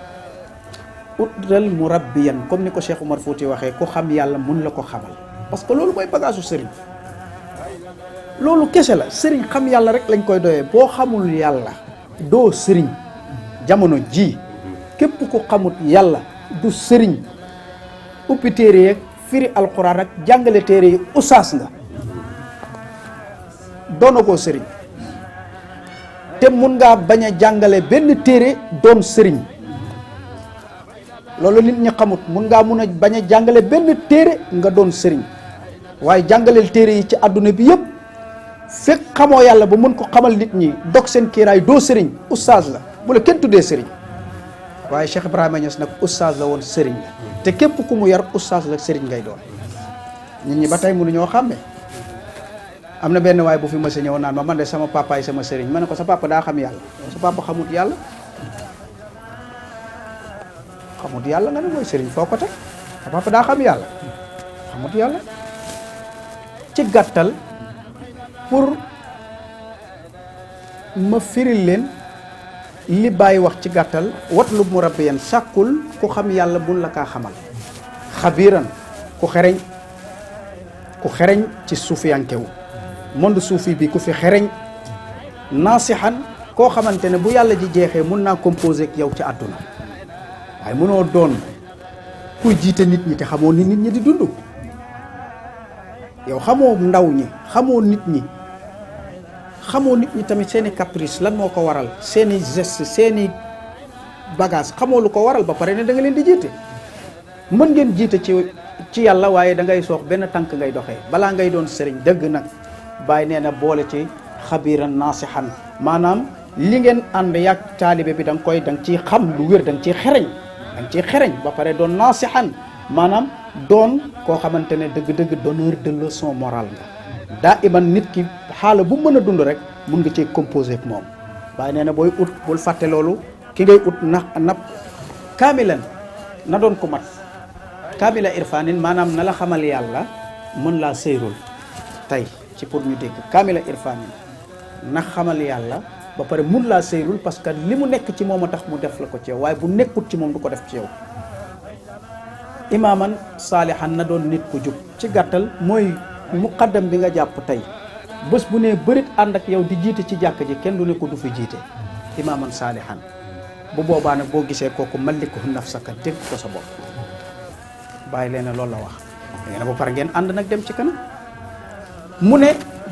utal murabbiyan comme ni ko Cheikh Omar Fouti waxee ku xam yàlla mun la ko xamal parce que loolu mooy bagaasu sëriñ loolu kese la sëriñ xam yàlla rek lañ koy doyee boo xamul yàlla doo sëriñ jamono ji képp ku xamut yàlla du sëriñ uppi téere yeeg firi alquran ak jàngale téere yi usaas nga doona koo sëriñ te mun ngaa bañ a jàngale benn téere doon sëriñ loolu nit ñi xamut mun a bañ a jàngale benn téere nga doon sëriñ waaye jàngaleel téere yi ci àdduna bi yëpp fekk xamoo yàlla ba mën ko xamal nit ñi dog seen kiiraay doo sëriñ oustaz la bu la kenn tuddee sëriñ waaye Cheikh Ibrahima Niass nag oustaz la woon sëriñ la te képp ku mu yar oustaz la sëriñ ngay doon nit ñi ba tey mënuñoo xàmme. am na benn waay bu fi mës a ñëw naan ma man de sama papaay sama sëriñ ma ne ko sa papa daa xam yàlla sa papa xamut yàlla nga ne mooy sëriñ foo ko teg sa papa daa xam yàlla xamut yàlla. ci gàttal pour ma firil leen li bàyyi wax ci gàttal watlub murabbiyan sàkkul ku xam yàlla bun la kaa xamal xabiiran ku xereñ ci suufiyankewu monde suufi bi ku fi xereñ naasixan koo xamante ne bu yàlla ji jeexee mun naa composé ak yow ci àdduna waaye mënoo doon kuy jiite nit ñi te xamoo ni nit ñi di dund yow xamoo ndaw ñi xamoo nit ñi tamit seeni caprice lan moo ko waral seeni geste seeni bagage xamoo lu ko waral ba pare ne da nga leen di jiite mën ngeen jiite ci yàlla waaye da ngay soox benn tànk ngay doxee balaa ngay doon sëriñ dëgg nag Baay nee na boole ci xabiiran naasixan maanaam li ngeen ànd yàgg taalibe bi da nga ciy xam lu wér da nga ciy xereñ ba pare doon naasixan maanaam doon koo xamante ne dëgg-dëgg donneur de leçon morale nga daa iman nit ki xaala bu mën a dund rek mun nga cee composé ak moom Baay nee na booy ut bul fàtte loolu ki ngay ut na kaamilan na doon ko mat kaamila irfanin maanaam na la xamal yàlla mën laa séyrul tey ci pour ñu dégg kaamila irfanin na xamal yàlla ba pare mun laa séyrul parce que li mu nekk ci moom a tax mu def la ko ci yow waaye bu nekkut ci moom du ko def ci yow imaaman saalihan na doon nit ku jub ci gàttal mooy muqaddam bi nga jàpp tey bés bu ne bërit ànd ak yow di jiite ci jàkk ji kenn du ne ko du fi jiite imaaman saalihan bu boobaa nag boo gisee kooku maliku nafsaka dégg ko sa bopp bàyyi leen loolu la wax da ngeen ba pare ngeen ànd nag dem ci kanam mu ne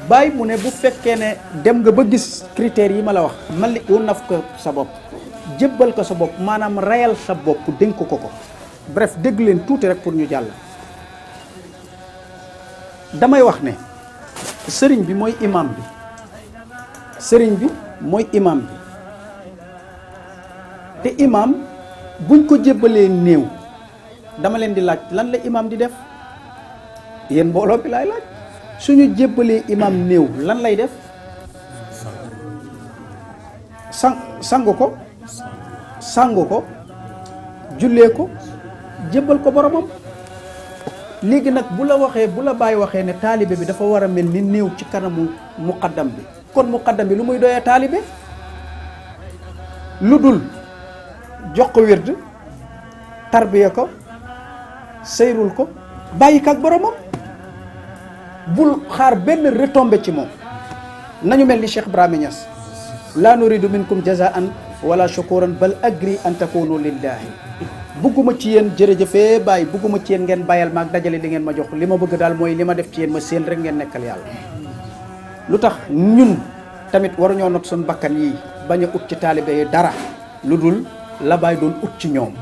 bàyyi mu ne bu fekkee ne dem nga ba gis critères yi ma la wax maliku naf ko sa bopp jébbal ko sa bopp maanaam rayal sa bopp dénk ko bref dégg leen tuuti rek pour ñu jàll damay wax ne sëriñ bi mooy imam bi te imam buñ ko jébbalee néew dama leen di laaj lan la imam di def yéen mbooloo bi laay laaj suñu jébbalee imam néew lan lay def sangu ko jullee ko jébbal ko boromam léegi nag bu la bàyyi waxee ne taalibe bi dafa war a mel ni néew ci kanamu muqaddam bi kon muqaddam bi lu muy doyee taalibe lu dul jox ko wird tarbiya ko seyrul ko bàyyi ko ak boromam bul xaar benn retombé ci moom nañu mel ni Cheikh Ibrahima Niass laa nuridu minkum jazaan wala shukuran bal agri an takunu lillahi bugguma ci yéen jërëjëfee bàyyi bugguma ci yéen ngeen bàyyal maag dajale li ngeen ma jox li ma bëgg daal mooy li ma def ci yéen ma seen rek ngeen nekkal yàlla lu tax ñun tamit waruñoo not suñu bakkan yi bañ a ut ci taalibe yi dara lu dul la bàyyi doon ut ci ñoom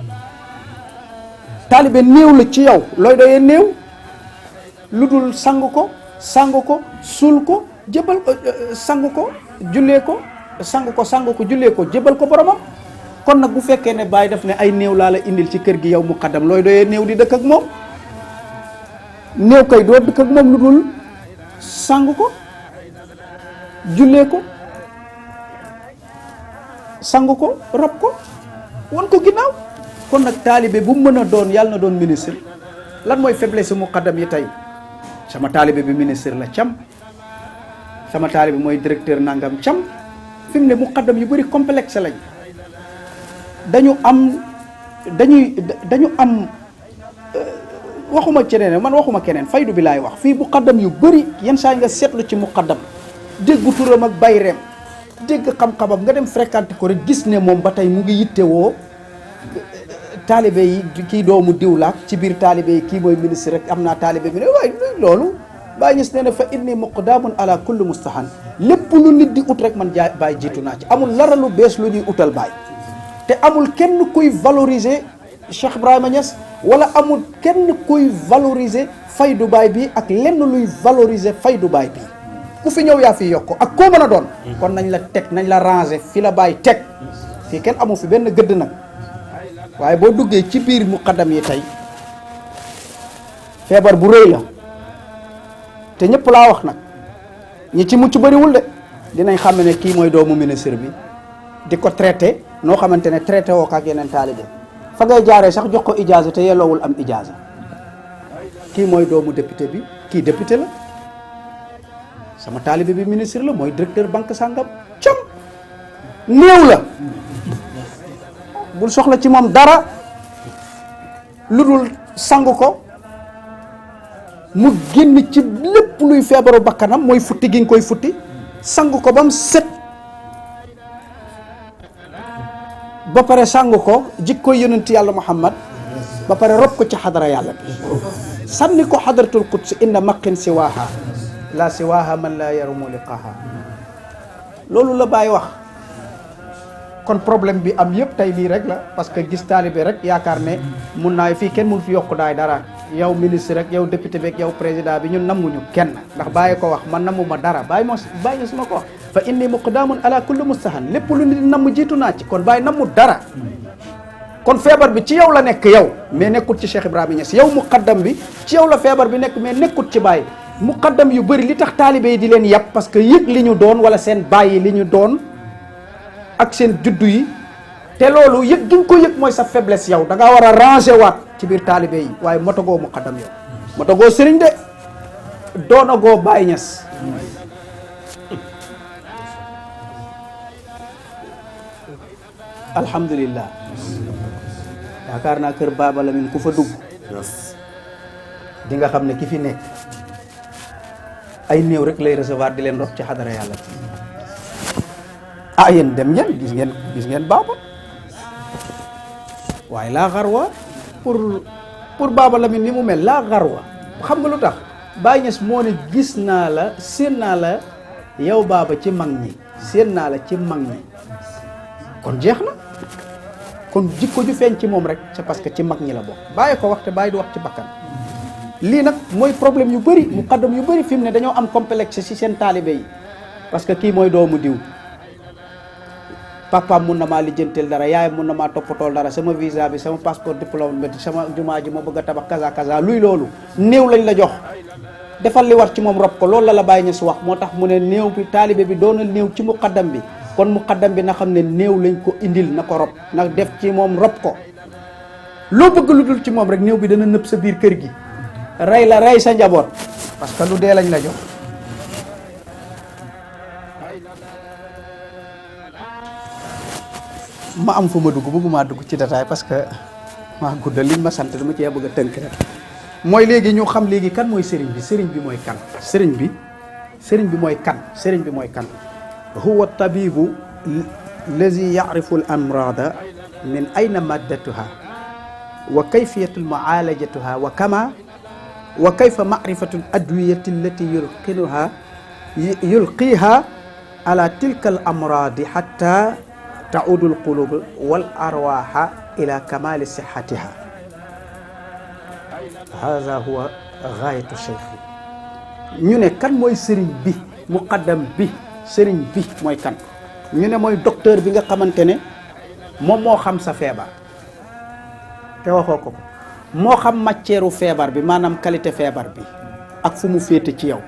taalibe néew la ci yow looy doyee néew lu dul sang ko suul ko jëbal sang ko jullee ko jullee ko jëbal ko boromam kon nag bu fekkee ne Baye def ne ay néew laa la indil ci kër gi yow muqaddam looy doyee néew di dëkk ak moom néew kay doo dëkk ak moom lu dul sang ko jullee ko sang ko rob ko wan ko ginnaaw kon nag taalibe bu mën a doon yàlla na doon ministre lan mooy faiblesse muqaddam yi tey sama taalibe bi ministre la cam sama taalibe mooy directeur nangam cam fi mu ne muqaddam yu bëri complexe lañ dañu am waxuma keneen man waxuma keneen faydu bi laay wax fii muqaddam yu bëri yenn saa nga seetlu ci muqaddam dégg turam ak bayreem dégg xam-xamam nga dem fréquenté ko rek gis ne moom ba tey mu ngi yittewoo taalibe yi kii doomu diw laak ci biir taalibe yi kii mooy ministre rek am naa taalibe bi ne waaye loolu Baay Ñas nee na fa inni muqdamun ala kulli mustahan lépp lu nit di ut rek man Baay jiitu naa ci amul lara lu bees lu ñuy utal Baay te amul kenn kuy valoriser Cheikh Ibrahima Niass wala amul kenn kuy valoriser faydu Baay bi ak lenn luy valoriser faydu Baay bi ku fi ñëw yaa fi yokk ak koo mën a doon kon nañ la teg nañ la ranger fi la bàyyi teg fii kenn amu fi benn gëdd nag waaye boo duggee ci biir muqaddam yi tey feebar bu rëy la te ñëpp laa wax nag ñi ci mucc bëriwul de dinañ xam ne kii mooy doomu ministre bi di ko traité noo xamante ne traité woo ko ak yeneen taalibe fa ngay jaaree sax jox ko ijaaza te yelloowul am ijaaza kii mooy doomu député bi kii député la sama taalibe bi ministre la mooy directeur banque sàngam cam néew la bul soxla ci moom dara lu dul sangu ko mu génn ci lépp luy feebaru bakkanam mooy futti gi nga koy futti sangu ko ba mu set ba pare sangu ko jikkoy yonent yàlla Muhammad ba pare rob ko ci xadara yàlla bi sànni ko xadaratul quds inna maqin siwaaha la siwaaha man la yarumu liqaaha loolu la Baay wax kon problème bi am yëpp tey lii rek la parce que gis taalibe rek yaakaar ne mun naa fii kenn mun fi yokku daay dara yow ministre rek yow député beeg yow président bi ñun nammuñu kenn ndax Baay ko wax man nammuma dara Baay moo Baay su ma ko wax fa inni muqdamun ala kulli mustahan lépp lu nit namm jiitu naa ci kon Baay nammu dara kon feebar bi ci yow la nekk yow mais nekkul ci Cheikh Ibrahima Niass yow muqaddam bi ci yow la feebar bi nekk mais nekkul ci Baay muqaddam yu bëri li tax taalibe yi di leen yàpp parce que yëg li ñu doon wala seen baay yi li ñu doon ak seen juddu yi te loolu yëg gi nga ko yëg mooy sa faiblesse yow da ngaa war a ranger waat ci biir taalibe yi waaye motagoo muqaddam yow motagoo sëriñ de doonagoo Baay Ñas alhamdulillah yaakaar naa kër Baaba Lamin ku fa dugg di nga xam ne ki fi nekk ay néew rek lay recevoir di leen rob ci xadara yàlla ah yéen dem ngeen gis ngeen Baaba waaye laa xarwa pour Baaba Lamin ni mu mel laa xarwa xam nga lu tax Baay Ñas moo ne gis naa la séen naa la yow Baaba ci mag ñi séen naa la ci mag ñi kon jeex na kon jikko ju feeñ ci moom rek c'est parce que ci mag ñi la bokk bàyyi ko wax te bàyyi du wax ci bakkan lii nag mooy problème yu bëri muqaddam yu bëri fi mu ne dañoo am complexe ci seen taalibe yi parce que kii mooy doomu diw papaam mun na maa lijjanteel dara yaayam mun na maa toppatool dara sama visa bi sama passeport diplôme bi sama jumaa ji ma bëgg a tabax kaza kaza luy loolu néew lañ la jox defal li war ci moom rob ko loolu la Baay Ñas wax moo tax mu ne néew bi taalibe bi doonal néew ci muqaddam bi kon muqaddam bi na xam ne néew lañ ko indil na ko rob na def ci moom rob ko loo bëgg lu dul ci moom rek néew bi dana nëb sa biir kër gi rey la rey sa njaboot parce que lu dee lañ la jox ma am fu ma dugg bëgguma dugg ci détail parce que maa guddal liñ ma sant dama cee bëgg a tënk rek mooy léegi ñu xam léegi kan mooy sëriñ bi mooy kan sëriñ bi mooy kan sëriñ bi mooy kan huwa tabibu lazi ya'rifu al amrada min ayna maddatuha wa kayfiyatu mu'alajatuha wa kama wa kayfa ma'rifatu al adwiyati allati yulqiha ala tilka al amradi hatta ta'udu al qulub wal arwaha ila kamali sihhatiha hadha huwa ghayatu shaykh ñu ne kan mooy sëriñ bi muqaddam bi sëriñ bi mooy kan ñu ne mooy docteur bi nga xamante ne moom moo xam sa feebar te waxoo ko moo xam matière feebar bi maanaam qualité feebar bi ak fu mu féete ci yow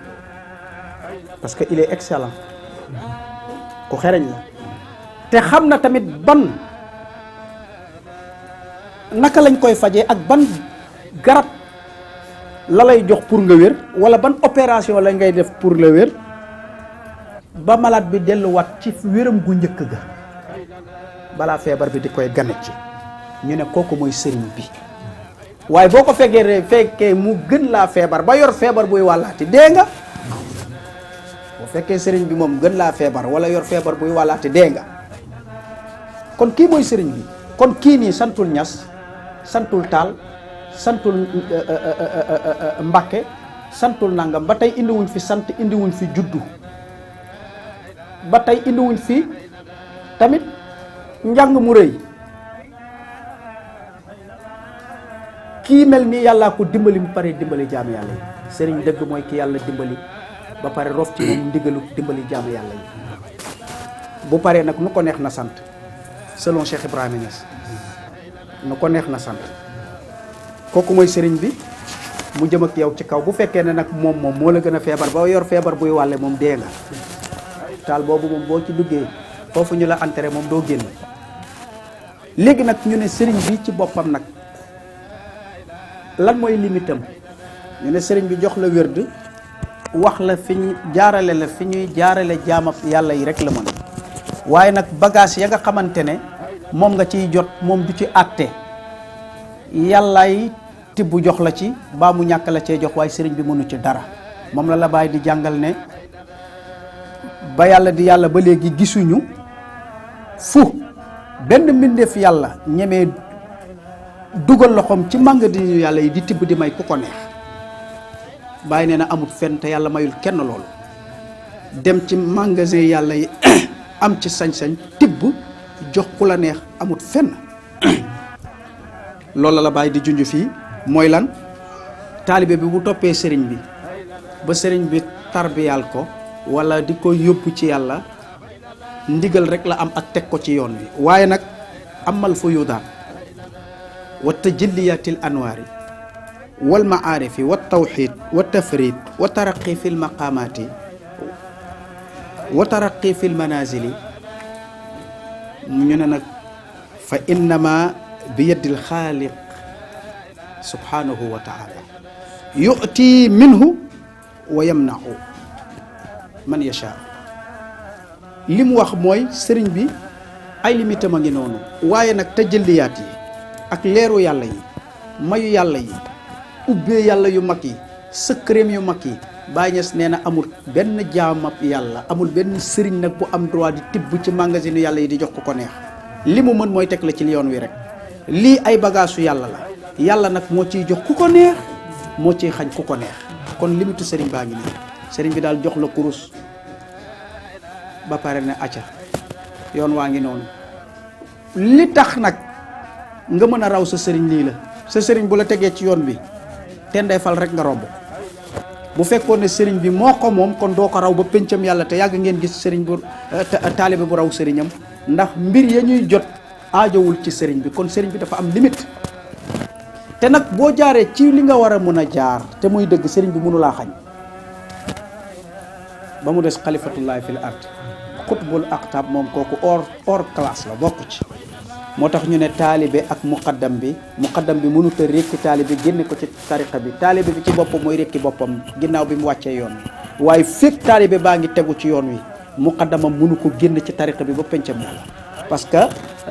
parce que il est excellent ku xereñ la te xam na tamit ban naka lañ koy fajee ak ban garab la lay jox pour nga wér wala ban opération la ngay def pour le wér ba malade bi delluwaat ci wéram gu njëkk ga balaa feebar bi di koy gane ci ñu ne kooku mooy sëriñ bi waaye boo ko fekkee mu gën laa feebar ba yor feebar buy wàllaati dee nga boo fekkee sëriñ bi moom gën laa feebar wala yor feebar buy wàllaati dee nga kon kii mooy sëriñ bi kon kii nii santul Ñas santul Taal santul Mbàkke santul nangam ba tey indiwuñ fi sant indiwuñ fi juddu ba tey indiwuñ fi tamit njàng mu rëy kii mel ni yàllaa ko dimbali mu pare dimbali jaam yàlla yi sëriñ dëgg mooy ki yàlla dimbali ba pare rof ci moom ndigalu dimbali jaamu yàlla yi. bu paree nag nu ko neex na sant selon Cheikh Ibrahima Niass nu ko neex na sant kooku mooy sëriñ bi mu jëm ak yow ci kaw. bu fekkee ne nag moom moo la gën a feebar ba yor feebar buy wàlle moom dee nga taal boobu moom boo ci duggee foofu ñu la enterré moom doo génn. léegi nag ñu ne sëriñ bi ci boppam nag lan mooy limitam ñu ne sëriñ bi jox la wérd wax la fi ñu jaarale la fi ñuy jaarale jaamab yàlla yi rek la mën, waaye nag bagage ya nga xamante ne moom nga ciy jot moom du ci àtte yàllaay tibb jox la ci baa mu ñàkk la cee jox, waaye sëriñ bi mënu ci dara. moom la bàyyi di jàngal ne ba yàlla di yàlla ba léegi gisuñu fu benn mbindeef yàlla ñemee dugal loxoom ci magasin yàlla yi di tibb di may ku ko neex. bàyyi nee na amut fenn te yàlla mayul kenn loolu, dem ci magasin yàlla yi am ci sañ-sañ tibb jox ku la neex amut fenn. loolu la bàyyi di junj fii mooy lan, taalibe bi bu toppee sëriñ bi ba sëriñ bi tarbiyaal ko wala di ko yóbbu ci yàlla, ndigal rek la am ak teg ko ci yoon wi. waaye nag amal fuyudaat wa tajalliyaatil anwaari wal maarifi wa tawxid wa tafrid wa taraqi fi lmaqaamaati wa taraqi fi lmanazili, ñu ne nag fa innama bi yaddil xaaliq subhanahu wa taala yu'ti minhu wa yamna'u man yasha. li mu wax mooy sëriñ bi ay limitam a ngi noonu, waaye nag tajalliyaat yi ak leeru yàlla yi, mayu yàlla yi, ubbee yàlla yu mag yi, sëkkëreem yu mag yi, Baay Ñas nee na amul benn jaamab yàlla, amul benn sëriñ nag bu am droit di tibb ci magasin yàlla yi di jox ko neex. li mu mën mooy teg la ci yoon wi rek. lii ay bagaasu yàlla la, yàlla nag moo ciy jox ku ko neex, moo ciy xañ ku ko neex. kon limitu sëriñ baa ngi nii, sëriñ bi daal jox la kurus ba pare ne acca yoon waa ngi noonu. li tax nag nga mën a raw sa sëriñ lii la, sa sëriñ bu la tegee ci yoon bi te ndey fal rek nga romb. bu fekkoon ne sëriñ bi moo ko moom kon doo ko raw ba péncam yàlla. te yàgg ngeen gis sëriñ bu taalibe bu raw sëriñam, ndax mbir ya ñuy jot aajowul ci sëriñ bi. kon sëriñ bi dafa am limite. te nag boo jaaree ci li nga war a mën a jaar te muy dëgg, sëriñ bi mënu laa xañ. ba mu des xalifatullahi fil ard, xutbul aqtab, moom kooku hors classe la, bokk ci. moo tax ñu ne taalibe ak muqaddam bi mënut a rékki taalibe génne ko ci tariqa bi. taalibe bi ci boppam mooy rékki boppam ginnaaw bi mu wàccee yoon wi, waaye fekk taalibe baa ngi tegu ci yoon wi, muqaddamam mënu ko génn ci tariqa bi ba pencam yàlla. parce que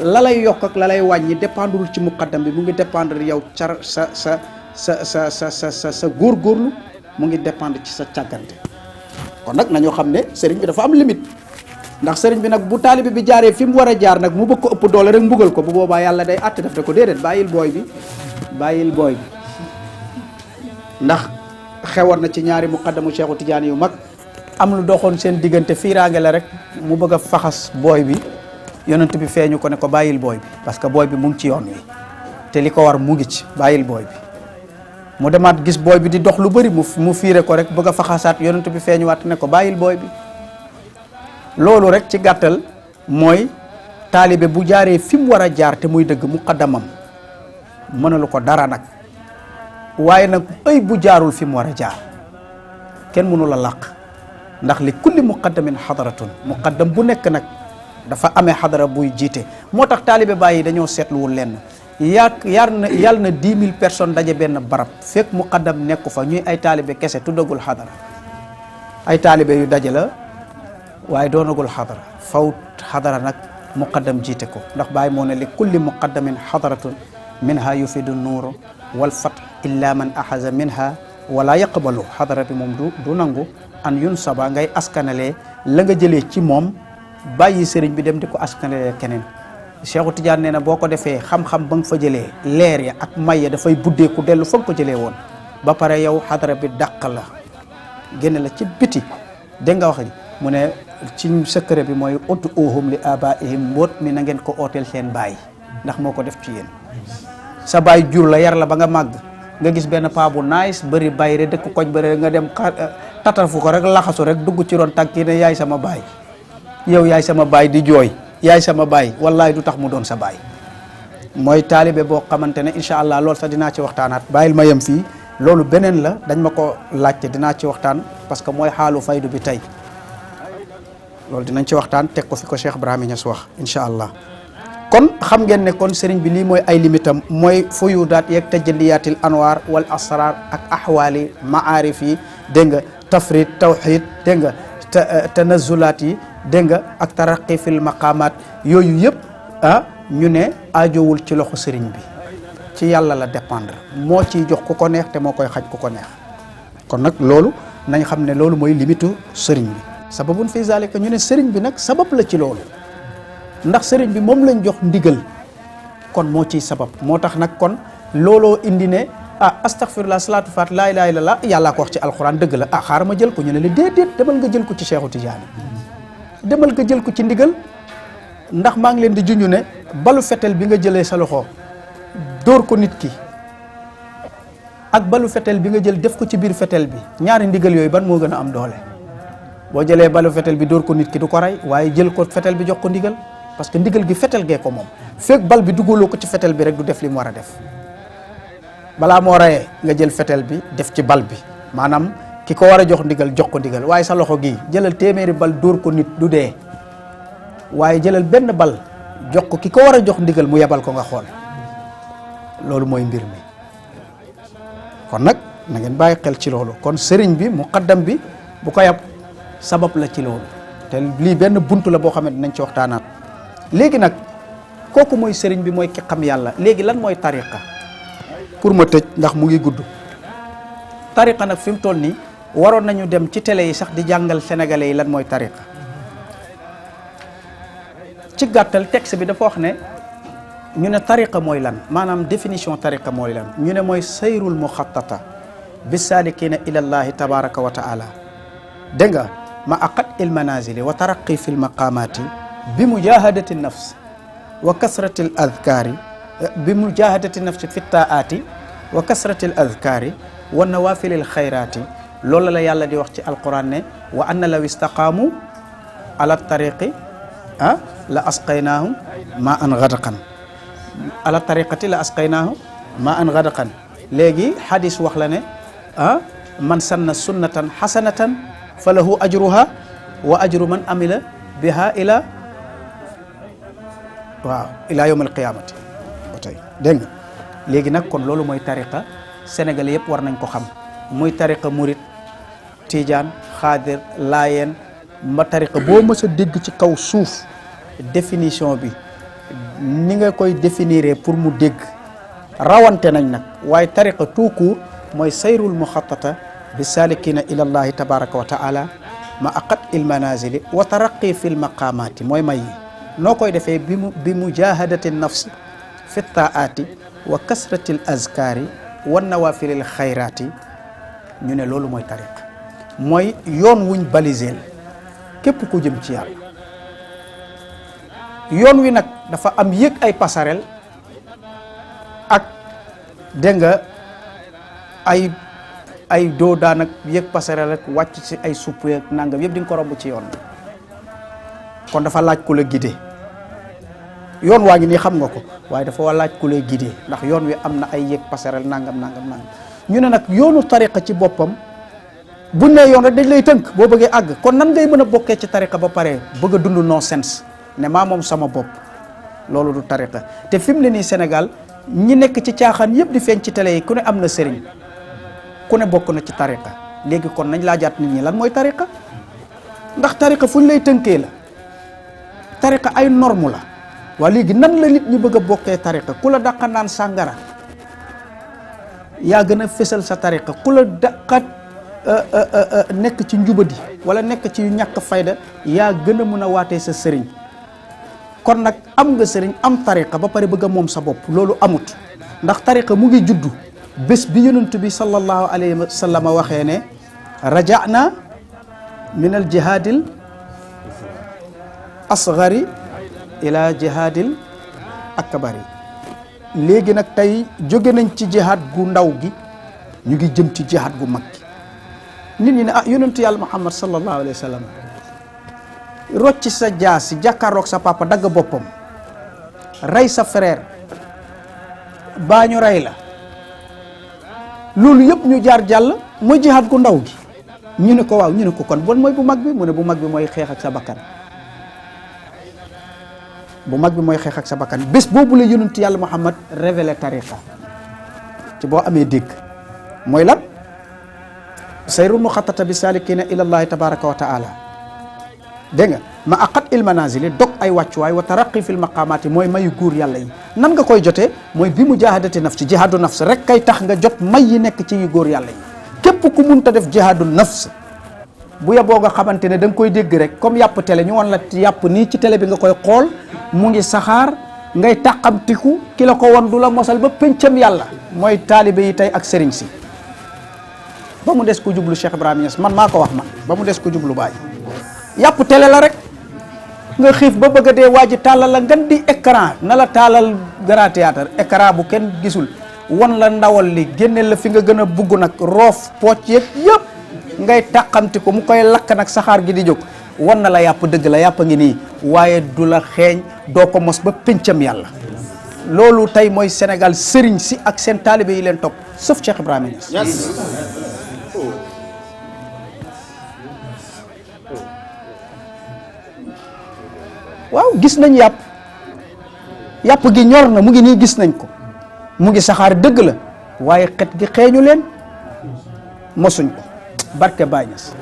la lay yokk ak la lay wàññi dépendrul ci muqaddam bi, mu ngi dépendre yow sa góorgóorlu, mu ngi dépendre ci sa càggante. kon nag nañoo xam ne sëriñ bi dafa am limite. ndax sëriñ bi nag bu taalibe bi jaaree fi mu war a jaar nag mu bëgg ko ëpp doole rek mbugal ko, bu boobaa yàlla day àtte def da ko déedéet, bàyyil booy bi. ndax xewoon na ci ñaari muqaddamu Cheikhu Tidiane yu mag, am lu doxoon seen diggante, fiiraange la rek, mu bëgg a faxas booy bi. yonent bi feeñu ko ne ko bàyyil booy bi, parce que booy bi mu ngi ci yoon wi te li ko war mu ngi ci, bàyyil booy bi. mu demaat gis booy bi di dox lu bëri, mu fiire ko rek bëgg a faxasaat, yonent bi feeñuwaat ne ko bàyyil booy bi. loolu rek ci gàttal mooy taalibe bu jaaree fi mu war a jaar te muy dëgg, muqaddamam mënalu ko dara nag. waaye nag ay bu jaarul fi mu war a jaar kenn mënu la làq, ndax li kulli muqaddamin xadaratun, muqaddam bu nekk nag dafa amee xadara buy jiite. moo tax taalibe bàyyi dañoo seetluwul lenn, yàlla na 10 000 personnes daje benn barab, fekk muqaddam nekku fa, ñuy ay taalibe kese tuddagul xadara. ay taalibe yu daje la waaye doonagul xadara, faw xadara nag muqaddam jiite ko. ndax bàyyi moo ne li kulli muqaddamin xadaratun minha yufidu nuuru wal fath illa man axaza minha wala yaqbalu. xadara bi moom du nangu an yunsaba ngay askanalee la nga jëlee ci moom, bàyyi sëriñ bi dem di ko askanalee keneen. Cheikhu Tidiane nee na boo ko defee xam-xam ba nga fa jëlee, leer ya ak may ya dafay buddeeku dellu fa nga ko jëlee woon. ba pare yow xadara bi dàq la, génne la ci biti. dégg nga wax ji mu ne ci secret bi mooy ud'uuhum li abaihim, mbóot mi na ngeen ko ooteel seen baay, ndax moo ko def ci yéen. sa baay jur la, yar la ba nga màgg, nga gis benn paa bu nice bëri bayre dëkk koñ bëri, nga dem tatafu ko rek laxasu rek dugg ci ron tànk yi ne yaay sama baay yow yaay sama baay di jooy yaay sama baay wallaay du tax mu doon sa baay. mooy taalibe boo xamante ne incha allah loolu sax dinaa ci waxtaanaat bàyyil ma yem fii loolu beneen la dañ ma ko laajte dinaa ci waxtaan parce que mooy xaalu faydu bi tey loolu dinañ ci waxtaan teg ko fi ko Cheikh Ibrahima Niass wax incha allah. kon xam ngeen ne kon sëriñ bi lii mooy ay limitam mooy fuyudaat yeeg tajalliyaatil anwaar wal asrar ak ahwaali maarif yi dégg nga tafrid tawxid dégg nga tanazulaat yi dégg nga ak taraqi fil maqaamaat yooyu yëpp ñu ne aajowul ci loxo sëriñ bi ci yàlla la dépendre moo ciy jox ku ko neex te moo koy xaj ku ko neex. kon nag loolu nañ xam ne loolu mooy limitu sëriñ bi sababun fi zalika ñu ne sëriñ bi nag sabab la ci loolu ndax sëriñ bi moom lañ jox ndigal kon moo ciy sabab moo tax nag kon looloo indi ne astaghfirullah salaatu faat laa ilaaha illallah yàllaa ko wax ci alquran dëgg la xaaral ma jël ko ñu ne la déedéet demal nga jël ko ci Cheikhu Tidiane demal nga jël ko ci ndigal ndax maa ngi leen di junj ne balu fetel bi nga jëlee sa loxo dóor ko nit ki ak balu fetel bi nga jël def ko ci biir fetel bi ñaari ndigal yooyu ban moo gën a am doole boo jëlee balu fetel bi dóor ko nit ki du ko rey waaye jël ko fetel bi jox ko ndigal parce que ndigal gi fetel gee ko moom fekk bal bi dugaloo ko ci fetel bi rek du def li mu war a def balaa moo reyee nga jël fetel bi def ci bal bi maanaam ki ko war a jox ndigal jox ko ndigal waaye sa loxo gii jëlal téeméeri bal dóor ko nit du dee waaye jëlal benn bal jox ko ki ko war a jox ndigal mu yebal ko nga xool loolu mooy mbir mi kon nag na ngeen bàyyi xel ci loolu kon sëriñ bi muqaddam bi bu ko yab sabab la ci loolu te lii benn buntu la boo xam ne dinañ ci waxtaanaat léegi nag kooku mooy sëriñ bi mooy ki xam yàlla léegi lan mooy tariqa pour ma tëj ndax mu ngi gudd tariqa nag fi mu toll nii waroon nañu dem ci télé yi sax di jàngal sénégalais yi lan mooy tariqa ci gàttal texte bi dafa wax ne ñu ne tariqa mooy lan maanaam définition tariqa mooy lan ñu ne mooy sayrul muxattata bi salikina ilallahi tabaraka wa taala dégg nga ma aqat il manazili wa taraqi fi l maqamati bi mujahadati nafs wa kasrati l adkaari bi mujahadati nafsi fi taati wa kasrati l adkaari wa nawafili l xayraati loolu la yàlla di wax ci alquran ne wa anna law istaqaamu ala tariqi la asqaynaahum ma an gadaqan ala tariqati la asqaynaahum ma an gadaqan léegi hadis wax la ne man sanna sunnatan hasanatan fa lahu ajruha wa ajru man amila biha ila yawm alqiyamati ba tey dégg nga léegi nag kon loolu mooy tariqa sénégalais yëpp war nañ ko xam muy tariqa murit tijaan xaadir laayeen ma tariqa boo mës a dégg ci kaw suuf définition bi ni nga koy définir pour mu dégg rawante nañ nag waaye tariqa tout court mooy sayrul muxattata bi salikina ila allahi tabaraka wa taala ma aqat il manazili wa taraqi fi l maqamati mooy may yi noo koy defee bi mujahadati nafsi fi taati wa kasrati l azkaari wa nawafili l xayraati ñu ne loolu mooy tariqa mooy yoon wuñ baliseel képp ku jëm ci yàlla yoon wi nag dafa am yëg ay passerelle ak dégg nga ay doo daan ak yëg passerelle ak wàcc ci ay supp ak nangam yëpp di nga ko romb ci yoon bi kon dafa laaj ku la guidé yoon waa ngi nii xam nga ko waaye dafa laaj ku lay guidé ndax yoon wi am na ay yëg passerelle nangam ñu ne nag yoonu tariqa ci boppam buñ ne yoon rek dañ lay tënk boo bëggee àgg kon nan ngay mën a bokkee ci tariqa ba pare bëgg a dund non sens ne maa moom sama bopp loolu du tariqa te fi mu ne nii Sénégal ñi nekk ci caaxaan yëpp di feeñ ci télé yi ku ne am na sëriñ ku ne bokk na ci tariqa léegi kon nañ laajaat nit ñi lan mooy tariqa ndax tariqa fu ñu lay tënkee la tariqa ay norme la waa léegi nan la nit ñi bëgg a bokkee tariqa ku la daqa naan sàngara yaa gën a fésal sa tariqa ku la daqat nekk ci njubadi wala nekk ci ñàkk fayda yaa gën a mën a waatee sa sëriñ kon nag am nga sëriñ am tariqa ba pare bëgg a moom sa bopp loolu amut ndax tariqa mu ngi juddu bés bi yonent bi sallallahu alayhi wa sallam waxee ne raja'na min al jihaadil asgari ila jihaadil akbari léegi nag tey jóge nañ ci jihaad gu ndaw gi ñu ngi jëm ci jihaad gu mag gi nit ñi ne ah yonentu yàlla Muhammad sallallahu alayhi wa sallam rocci sa jaasi jàkkaarloog sa papa dagg boppam rey sa frère baa ñu rey la loolu yëpp ñu jaar jàll mooy jihaad gu ndaw gi. ñu ne ko waaw ñu ne ko kon bon mooy bu mag bi mu ne bu mag bi mooy xeex ak sa bakkan. bu mag bi mooy xeex ak sa bakkan bés boobu la yonentu yàlla Muhammad révélé tariqa ci boo amee dégg mooy lan sayru muxattata bi salikina ilallahi tabaraka wa taala dégg nga ma aqat il manazili dog ay wàccuwaay wa taraqi fil maqaamaati mooy mayu góor yàlla yi nan nga koy jotee mooy bi mujahadati nafs jihaadu nafs rek kay tax nga jot may yi nekk ci yu góor yàlla yi képp ku munta def jihaadu nafs bu yeboo nga xamante ne da nga koy dégg rek comme yàpp télé ñu won la yàpp nii ci télé bi nga koy xool mu ngi saxaar ngay tàqamtiku ki la ko won du la mosal ba pëncam yàlla mooy taalibe yi tey ak sëriñ si ba mu des ko jublu Cheikh Ibrahima Niass man maa ko wax man ba mu des ko jublu Baay yàpp télé la rek nga xiif ba bëgg a dee waa ji tàllal la ngan di écran na la taalal grand théâtre écran bu kenn gisul won la ndawal li génne la fi nga gën a bugg nag roof pooc yeeg yëpp ngay tàqamti ko mu koy lakk nag saxaar gi di jóg won na la yàpp dëgg la yàpp ngi nii waaye du la xeeñ doo ko mos ba péncam yàlla loolu tey mooy Sénégal sëriñ si ak seen taalibe yi leen topp sauf Cheikh Ibrahima Niass. waaw gis nañ yàpp gi ñor na mu ngi nii gis nañ ko mu ngi saxaar dëgg la waaye xet gi xeeñu leen mosuñ ko barke Baay Ñas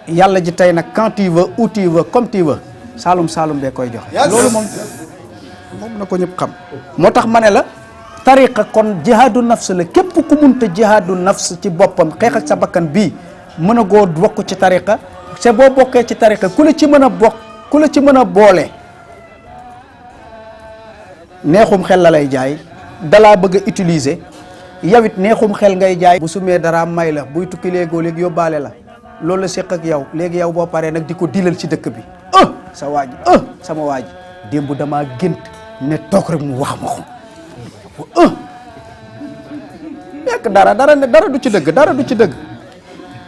yàlla ji tey nag quand tu veux où tu veux comme tu veux saalum saalum bee koy joxe loolu moom na ko ñëpp xam moo tax ma ne la tariqa kon jihaadu nafs la képp ku munta jihaadu nafs ci boppam xeex ak sa bakkan bii mën a goo bokk ci tariqa c'est boo bokkee ci tariqa ku la ci mën a bokk ku la ci mën a boole neexum xel la lay jaay dalaa bëgg a utiliser yow it neexum xel ngay jaay bu sumee dara may la buy tukki léegoo léegi yóbbaale la loolu la séq ak yow léegi yow boo paree nag di ko dilal ci dëkk bi sa waa ji sama waa ji démb damaa gént ne toog rek mu wax ma ko nekk dara du ci dëgg dara du ci dëgg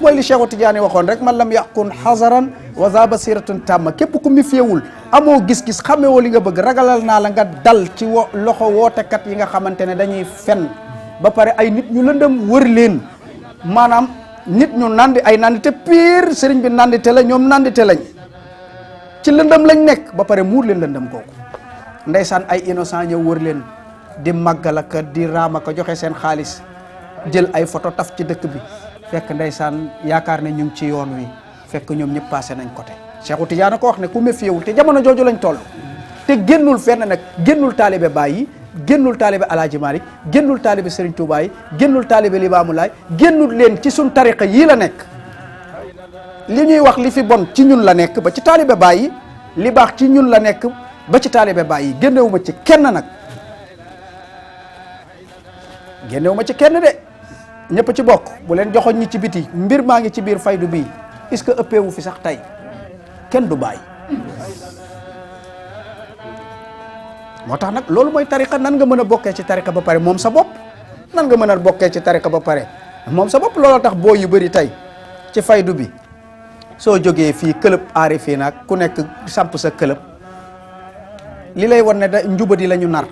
mooy li Cheikh Tidiane waxoon rek man lam yàqun xasaran wa za basiratun tàmma képp ku mi féewul amoo gis-gis xamewoo li nga bëgg ragalal naa la nga dal ci loxo wootekat yi nga xamante ne dañuy fen ba pare ay nit ñu lëndëm wër leen maanaam nit ñu nandi ay nandite pire sëriñ bi nandite la ñoom nandite lañ ci lëndëm lañ nekk ba pare muur leen lëndëm kooku ndeysaan ay innocent ñëw wër leen di màggalaka di raamaka joxe seen xaalis jël ay photo taf ci dëkk bi fekk ndeysaan yaakaar ne ñu ngi ci yoon wi fekk ñoom ñëpp passé nañ côté Cheikh Tidiane ko wax ne ku méfiewul te jamono jooju lañ toll te génnul fenn nag génnul taalibe Baay yi génnul taalibe Alaaji Maalik génnul taalibe Serigne Touba yi génnul taalibe Limaamu Laay génnul leen ci suñ tariqa yii la nekk li ñuy wax li fi bon ci ñun la nekk ba ci taalibe Baay yi li baax ci ñun la nekk ba ci taalibe Baay yi génnewuma ci kenn nag génnewuma ci kenn de ñëpp ci bokk bu leen joxoñ ñi ci biti mbir maa ngi ci biir faydu bii est-ce que ëppeewu fi sax tey kenn du bàyyi moo tax nag loolu mooy tariqa nan nga mën a bokkee ci tariqa ba pare moom sa bopp nan nga mën a bokkee ci tariqa ba pare moom sa bopp looloo tax boo yu bëri tey ci faydu bi soo jógee fii këlëb aarifii nag ku nekk samp sa këlëb li lay wan ne da njubadi la ñu nar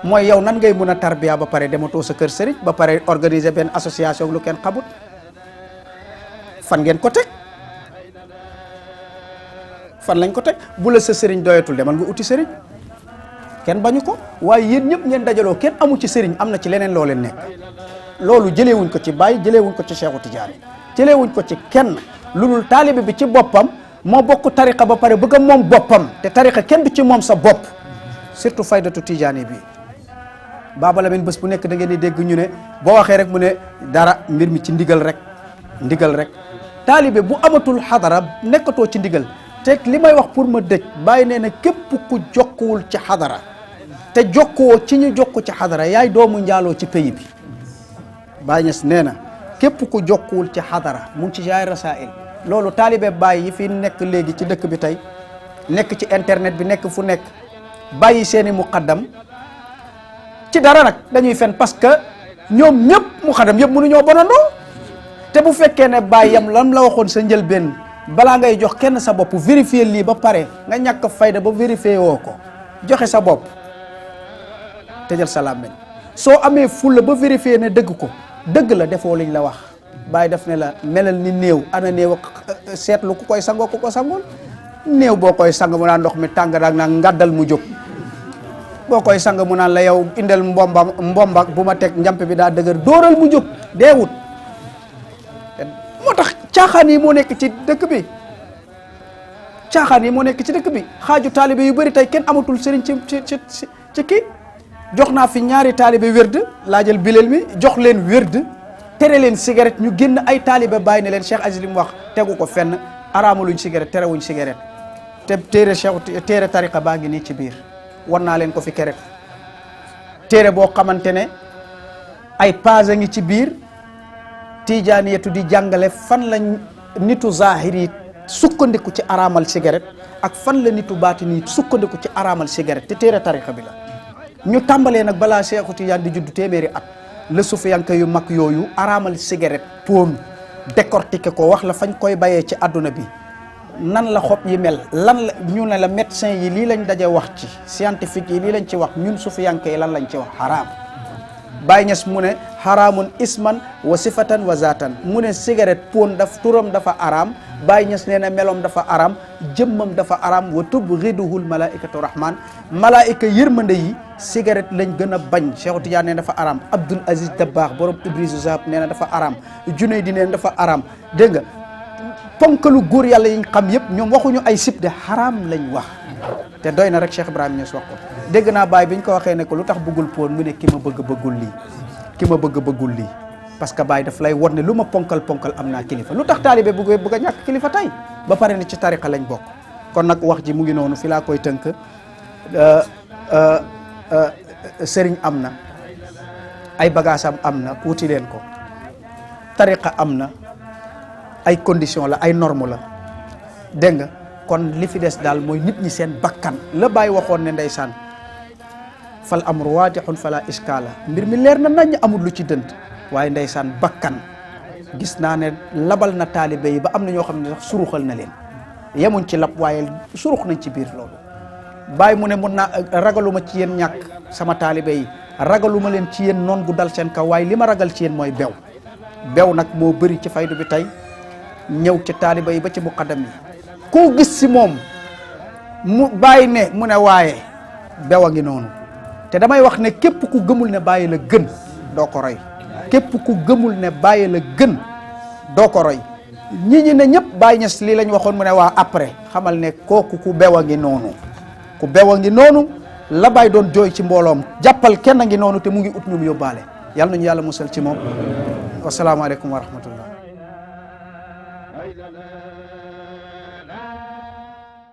mooy yow nan ngay mën a tarbiya ba pare dematoo sa kër sëriñ ba pare organiser benn association lu kenn xamut fan ngeen ko teg fan lañ ko teg bu la sa sëriñ doyatul demal nga uti sëriñ kenn bañu ko waaye yéen ñëpp ngeen dajaloo kenn amu ci sëriñ am na ci leneen loo leen nekk loolu jëleewuñ ko ci Baay jëleewuñ ko ci Cheikhu Tidiane jëleewuñ ko ci kenn lu dul taalibe bi ci boppam moo bokk tariqa ba pare bëgg a moom boppam te tariqa kenn du ci moom sa bopp surtout faydatu Tidiane bi Baaba Lamin bés bu nekk da ngeen di dégg ñu ne boo waxee rek mu ne dara mbir mi ci ndigal rek taalibe bu amatul xadara nekkatoo ci ndigal te li may wax pour ma dëj Baay nee na képp ku jokkuwul ci xadara te jokkuwoo ci ñu jokku ci xadara yaay doomu njaaloo ci pays bi Baay Ñas nee na képp ku jokkuwul ci xadara mu ngi ci jaay rasail loolu taalibe Baay yi fi nekk léegi ci dëkk bi tey nekk ci internet bi nekk fu nekk bàyyi seeni muqaddam ci dara nag dañuy fen parce que ñoom ñëpp mu xadam yëpp mënuñoo bonandoo te bu fekkee ne bàyyam lam la waxoon sa njëlbeen balaa ngay jox kenn sa bopp vérifier lii ba pare nga ñàkk fayda ba vérifier woo ko joxe sa bopp tëjal sa làmmiñ soo amee fulla ba vérifier ne dëgg ko dëgg la defoo liñ la wax bàyyi def ne la melal ni néew ana néew ak seetlu ku koy sangoo ku ko sangul néew boo koy sang mu naan ndox mi tàng daag naa ngàddal mu jóg boo koy sang mu naan la yow indal mbomba bu ma teg njamp bi daa dëgër dóoral mu jóg deewut moo tax caaxaan yi moo nekk ci dëkk bi caaxaan yi moo nekk ci dëkk bi xaaju taalibe yu bëri tey kenn amatul sëriñ ci kii jox naa fi ñaari taalibe wérd laa jël bileel mi jox leen wérd tere leen cigarette ñu génn ay taalibe bàyyi ne leen Cheikh Aziz li mu wax tegu ko fenn araamaluñ cigarette terewuñ cigarette te téere tariqa baa ngi nii ci biir war naa leen ko fi keret téere boo xamante ne ay page a ngi ci biir tijaaniyatu di jàngale fan la nitu zahiri sukkandiku ci araamal cigarette ak fan la nitu baatini sukkandiku ci araamal cigarette te téere tariqa bi la ñu tàmbalee nag balaa Cheikhu Tijaan di judd téeméeri at la sufiyanke yu mag yooyu araamal cigarette poon décortiquer ko wax la fañ koy bayee ci àdduna bi nan la xob yi mel lan la ñu ne la médecin yi lii lañ daje wax ci scientifique yi lii lañ ci wax ñun sufiyanke yi lan lañ ci wax xaraam Baay Ñas mu ne xaraamun isman wa sifatan wa zaatan mu ne cigarette poon daf turam dafa araam Baay Ñas nee na meloom dafa araam jëmmam dafa araam wa tubghiduhul malaikatu rahman malaayika yërmande yi cigarette lañ gën a bañ Cheikh Tidiane nee na dafa araam Abdul Aziz Dabakh borom Ibrisu Zahab nee na dafa araam Junayd nee na dafa araam dégg nga ponkalu góor yàlla yiñ xam yëpp ñoom waxuñu ay sib de xaraam lañ wax te doy na rek Cheikh Ibrahima Niass wax ko dégg naa Baay biñ ko waxee ne ko lu tax bëggul poon mu ne ki ma bëgg bëggul lii ki ma bëgg bëggul lii parce que Baay daf lay won ne lu ma ponkal am naa kilifa lu tax taalibe bëgg a ñàkk kilifa tey ba pare ne ci tariqa lañ bokk kon nag wax ji mu ngi noonu fi laa koy tënk sëriñ am na ay bagaasam am na wuti leen ko tariqa am na ay condition la ay norme la dégg nga kon li fi des daal mooy nit ñi seen bakkan la Baay waxoon ne ndeysaan fal amru waadixun fala iskaala mbir mi leer na nañ amul lu ci dënt waaye ndeysaan bakkan gis naa ne labal na taalibe yi ba am na ñoo xam ne sax suruxal na leen yemuñ ci lab waaye surux nañ ci biir loolu Baay mu ne mun naa ragaluma ci yéen ñàkk sama taalibe yi ragaluma leen ci yéen noon gu dal seen kaw waaye li ma ragal ci yéen mooy bew nag moo bëri ci faydu bi tey ñëw ci taalibe yi ba ci muqaddam yi koo gis si moom mu Baay ne mu ne waaye bew a ngi noonu te damay wax ne képp ku gëmul ne Baay la gën doo ko roy képp ku gëmul ne Baay la gën doo ko roy ñi ne ñëpp Baay Ñas lii lañ waxoon mu ne waa après xamal ne kooku ku bew a ngi noonu ku bew a ngi noonu la Baay doon jooy ci mbooloom jàppal kenn a ngi noonu te mu ngi ut ñu mu yóbbaale yàlla nañu yàlla musal ci moom wasalaamaaleykum wa rahmatullah